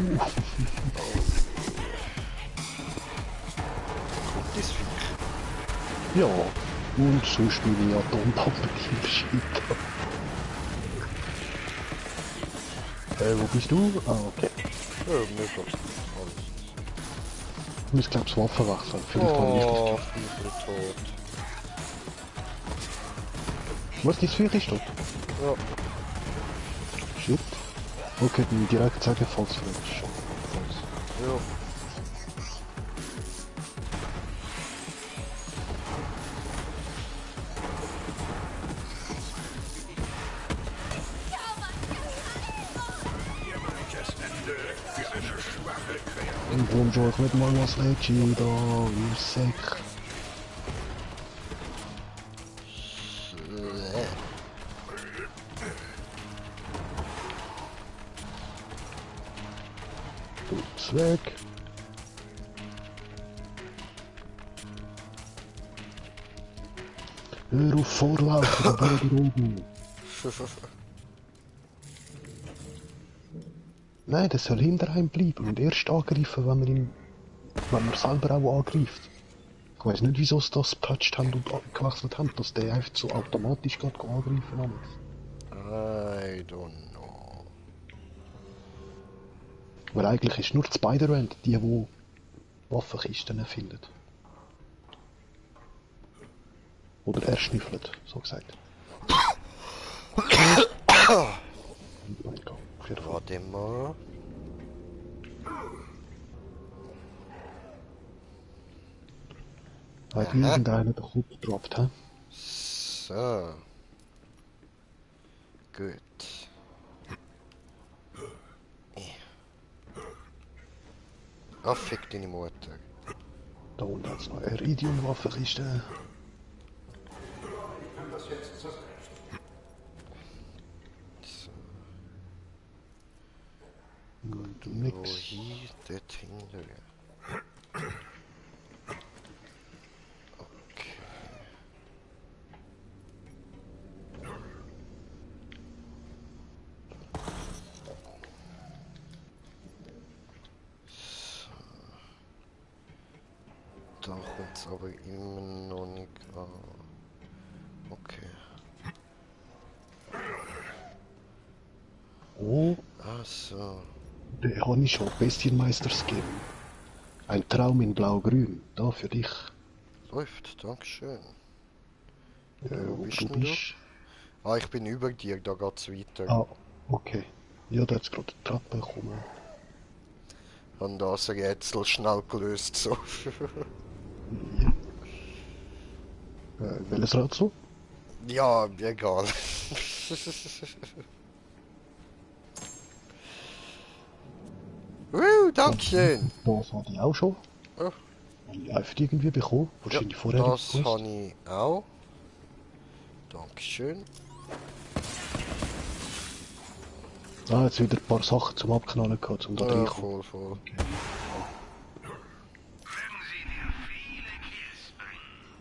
Das Viech. Ja, und sonst bin ich Atompumpe im Shit. Wo bist du? Ah, okay. Ja, mir passt alles. Ich muss glaube ich Waffen wechseln. Vielleicht habe ich Oh, ich bin tot. Was, dein Viech ist tot? Ja. Shit. Okay, dann direkt sagen, falls du willst. Falls. Ja. Und warum schon ich nicht mal was Leggy da, ihr Sack. Tut's weg. Hör auf vorlaufen, da oben. Nein, der soll hinter einem bleiben und erst angreifen, wenn man selber auch angreift. Ich weiß nicht, wieso sie das gepatcht haben und gewechselt haben, dass der einfach so automatisch geht angreifen kann. I don't know. Weil eigentlich ist nur Spider-Man die Waffenkisten findet. Oder er schnüffelt, so gesagt. Warte mal. Hat irgendeiner den Kopf gedroppt, hä? So. Gut. Ah, fick deine Mutter. Da unten hat es noch eine Iridium-Waffenkiste. Und nix. Wo hier, dort hinten. Okay. So. Da kommt es aber immer noch nicht an. Okay. Oh, Ach so. den habe ich schon Bestienmeisters gegeben. Ein Traum in blau-grün, da für dich. Läuft, dankeschön. Wo bist du denn du? bist. Ah, ich bin über dir, da geht's weiter. Ah, okay. Ja, da hat es gerade die Treppe gekommen. Und das Rätsel schnell gelöst, so. Welches Rätsel? Ja, egal. Dankeschön. Das hatte ich auch schon. Oh. Habe ich einfach irgendwie bekommen. Wahrscheinlich vorher Das nicht gewusst. habe ich auch. Dankeschön. Ah, jetzt wieder ein paar Sachen zum Abknallen gehabt, um da Ja, reinkommen. voll.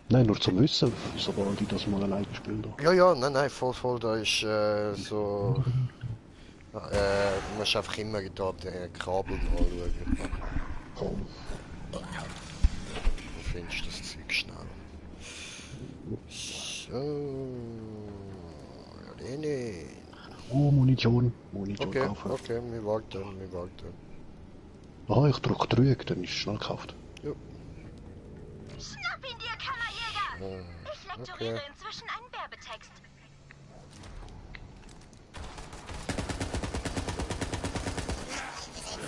Nein, nur zum Wissen, sobald ich das mal alleine gespielt habe. Ja, nein, voll, da ist so... du musst einfach immer da den Kabel anschauen. Komm. Du findest das Zeug schnell. So... René. Oh, Munition. Munition Okay, kaufen. okay, wir warten. Ah, ich drücke Trüg, dann ist es schnell gekauft. Ja. Schnapp ihn dir, Kammerjäger! Ich lektoriere okay. inzwischen einen Werbetext.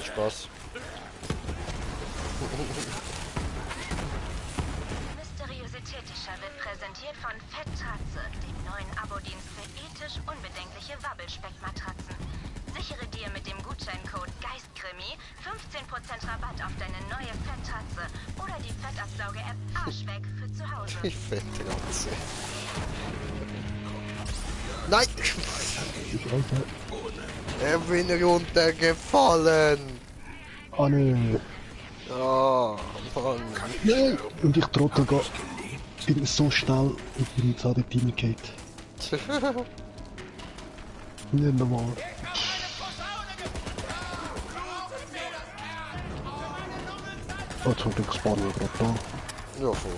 Spaß. Mysteriositätischer wird präsentiert von Fettratze, dem neuen Abo-Dienst für ethisch unbedenkliche Wabbelspeckmatratzen. Sichere dir mit dem Gutscheincode GEISTKRIMI 15% Rabatt auf deine neue Fettratze oder die Fettabsauge-App Arschweg für zu Hause. Die Fettratze. Nein! Er bin runtergefallen! Ah, nö. Oh, Mann. Nein! Und ich Trottel bin so schnell und bin jetzt an die Team gegangen. Nicht normal. Oh, zum Glück spawnen wir gerade da. Ja, voll.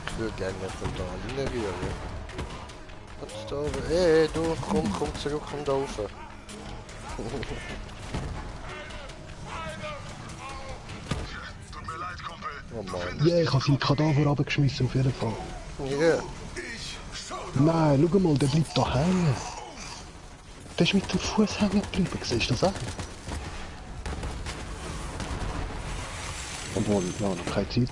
Ich würde gerne von da rühren. Jetzt da oben. Hey, du, komm zurück, komm da rauf. Tut mir leid, Kumpel. Oh Mann. Ja, ich habe seinen Kadaver runtergeschmissen, auf jeden Fall. Ja. Nein, schau mal, der bleibt da hängen. Der ist mit dem Fuß hängen geblieben, siehst du das auch? Obwohl, ja, noch keine Zeit.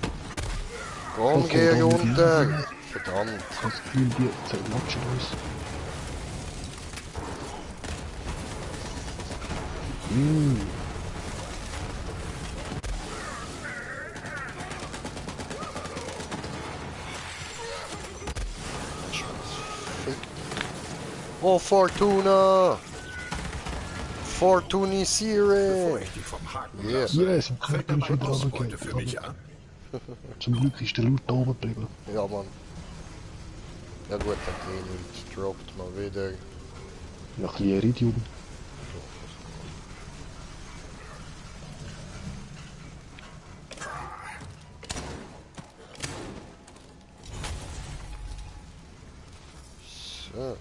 Komm, geh runter. Verdammt. Ich habe das Gefühl, die zermatschen uns. Oh, Fortuna! Fortunisire! Ich dich vom Haken Yeah. lasse. Ja, sind Fällt Körper dabei wieder Ausbeute für mich runtergegangen. an. Zum Glück ist der Loot da oben geblieben. Ja, Mann. Ja gut, der Kleine droppt mal wieder. Ja, ein bisschen Iridium. So.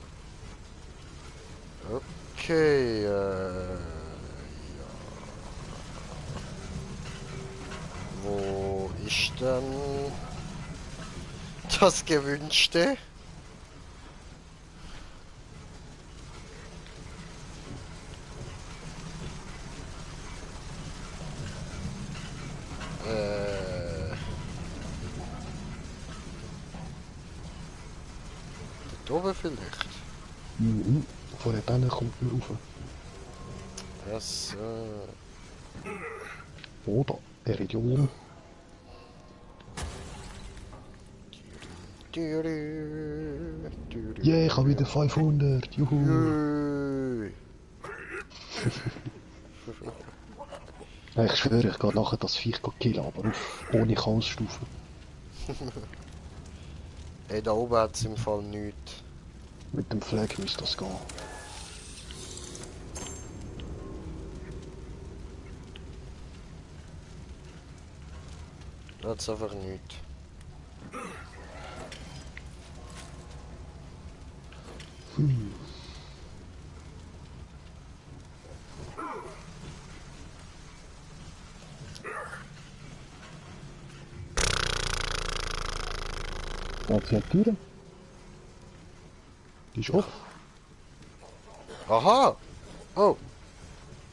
Okay, ja. Wo ist denn das Gewünschte? Dort oben vielleicht? Mhm. Von dort kommt man rauf. Das, Oder Iridium. Ja, ich habe wieder 500. Juhu. Jui. Ja, ich schwöre, ich gehe nachher das Viech killen, aber ohne Chaosstufe. Hey, da oben hat es im Fall nichts. Mit dem Flag müsste das gehen. Da hat es einfach nichts. Was sind die Türen? Die ist offen. Aha! Oh!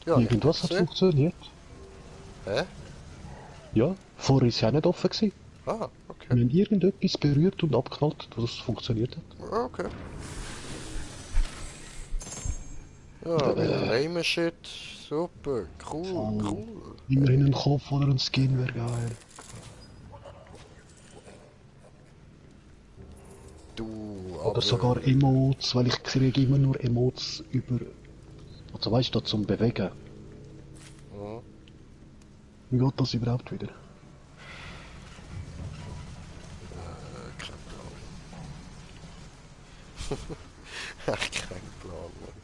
Ja, Irgendwas hat funktioniert. Hä? Ja, vorher ist sie auch nicht offen gewesen. Ah, okay. Wir haben irgendetwas berührt und abgeknallt, dass es funktioniert hat. Okay. Ja, lame Shit. Super, cool. Immerhin ein Kopf oder ein Skin wäre geil. Du, Oder sogar Emotes, weil ich kriege immer nur Emotes über... Also weißt du, zum Bewegen. Ja. Wie geht das überhaupt wieder? Kein Plan. Kein Plan, Mann.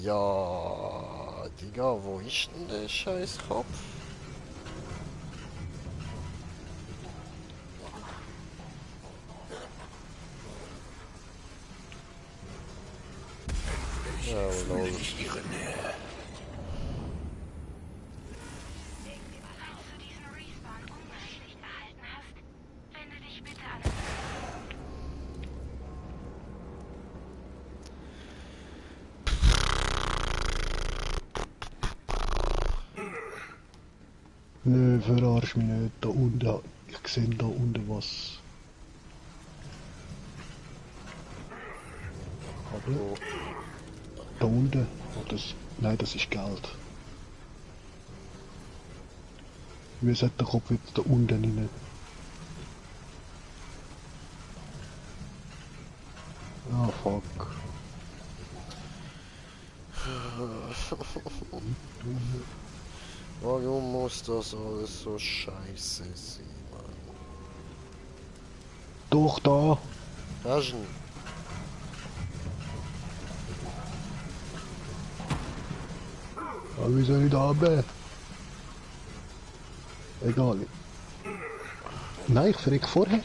Ja, Digga, wo ist denn der scheiß Kopf? Ja, lol. Falls du diesen Respawn unberechtigt erhalten hast, wende dich bitte an... Nö, verarsch mich nicht. Da unten, ich sehe da unten was. Oh. Da unten, oh, das, nein, das ist Geld. Wie sagt der Kopf jetzt da unten rein? Ah, fuck. Warum muss das alles so scheiße sein, Mann? Doch, da! Hast du ihn? Aber wie soll ich da runter? Egal. Nein, ich verreck vorher.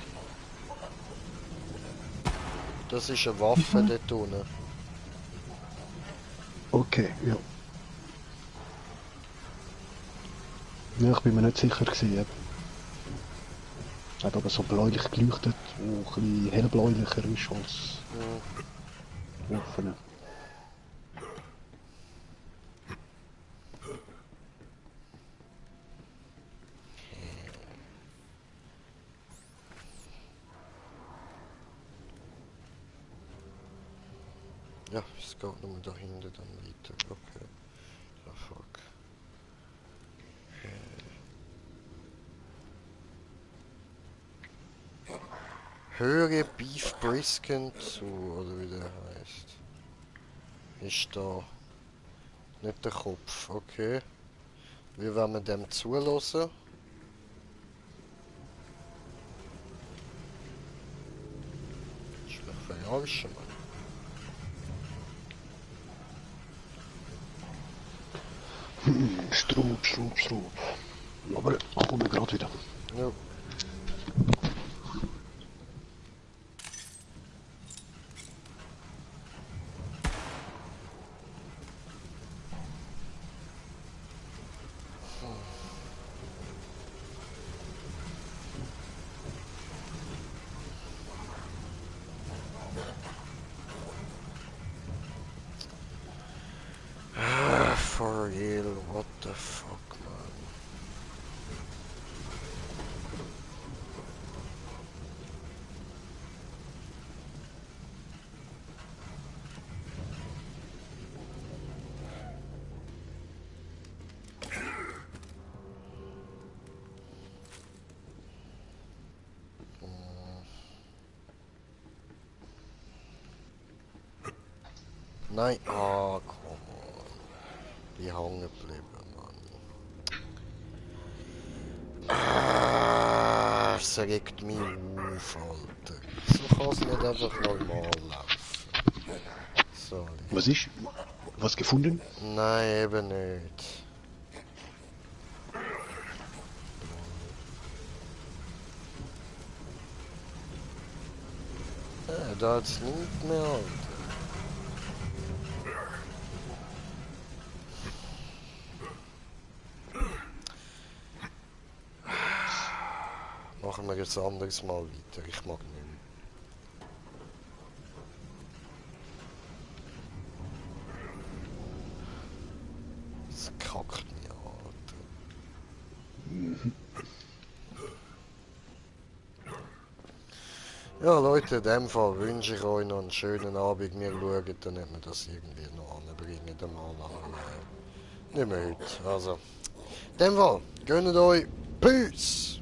Das ist eine Waffe dort unten. Okay, ja. Ja, ich bin mir nicht sicher gewesen. Eben. Hat aber so bläulich geleuchtet, wo ein bisschen hellbläulicher ist als offene. Ja, es geht nur da hinten dann weiter. Okay. Ah, fuck. Höre Beef Brisket zu, oder wie der heißt. Ist da nicht der Kopf, okay. Wie wollen wir dem zulassen? Ich mich verarschen, Mann. Strub. Aber ich komme gerade wieder. Ja. For real, what the fuck, man. Nein, ah, komm on. Die hängen geblieben, Mann. Ah, es regt mich auf, Alter. So kann es nicht einfach normal laufen. Sorry. Was ist? Was gefunden? Nein, eben nicht. Ja, da hat's nichts mehr, Alter. Machen wir jetzt ein anderes Mal weiter. Ich mag nicht mehr. Das kackt mich an, Alter. Ja, Leute, in dem Fall wünsche ich euch noch einen schönen Abend. Wir schauen dann, ob wir das irgendwie noch anbringen. Nicht mehr heute. Also, in dem Fall, gönnt euch. Peace!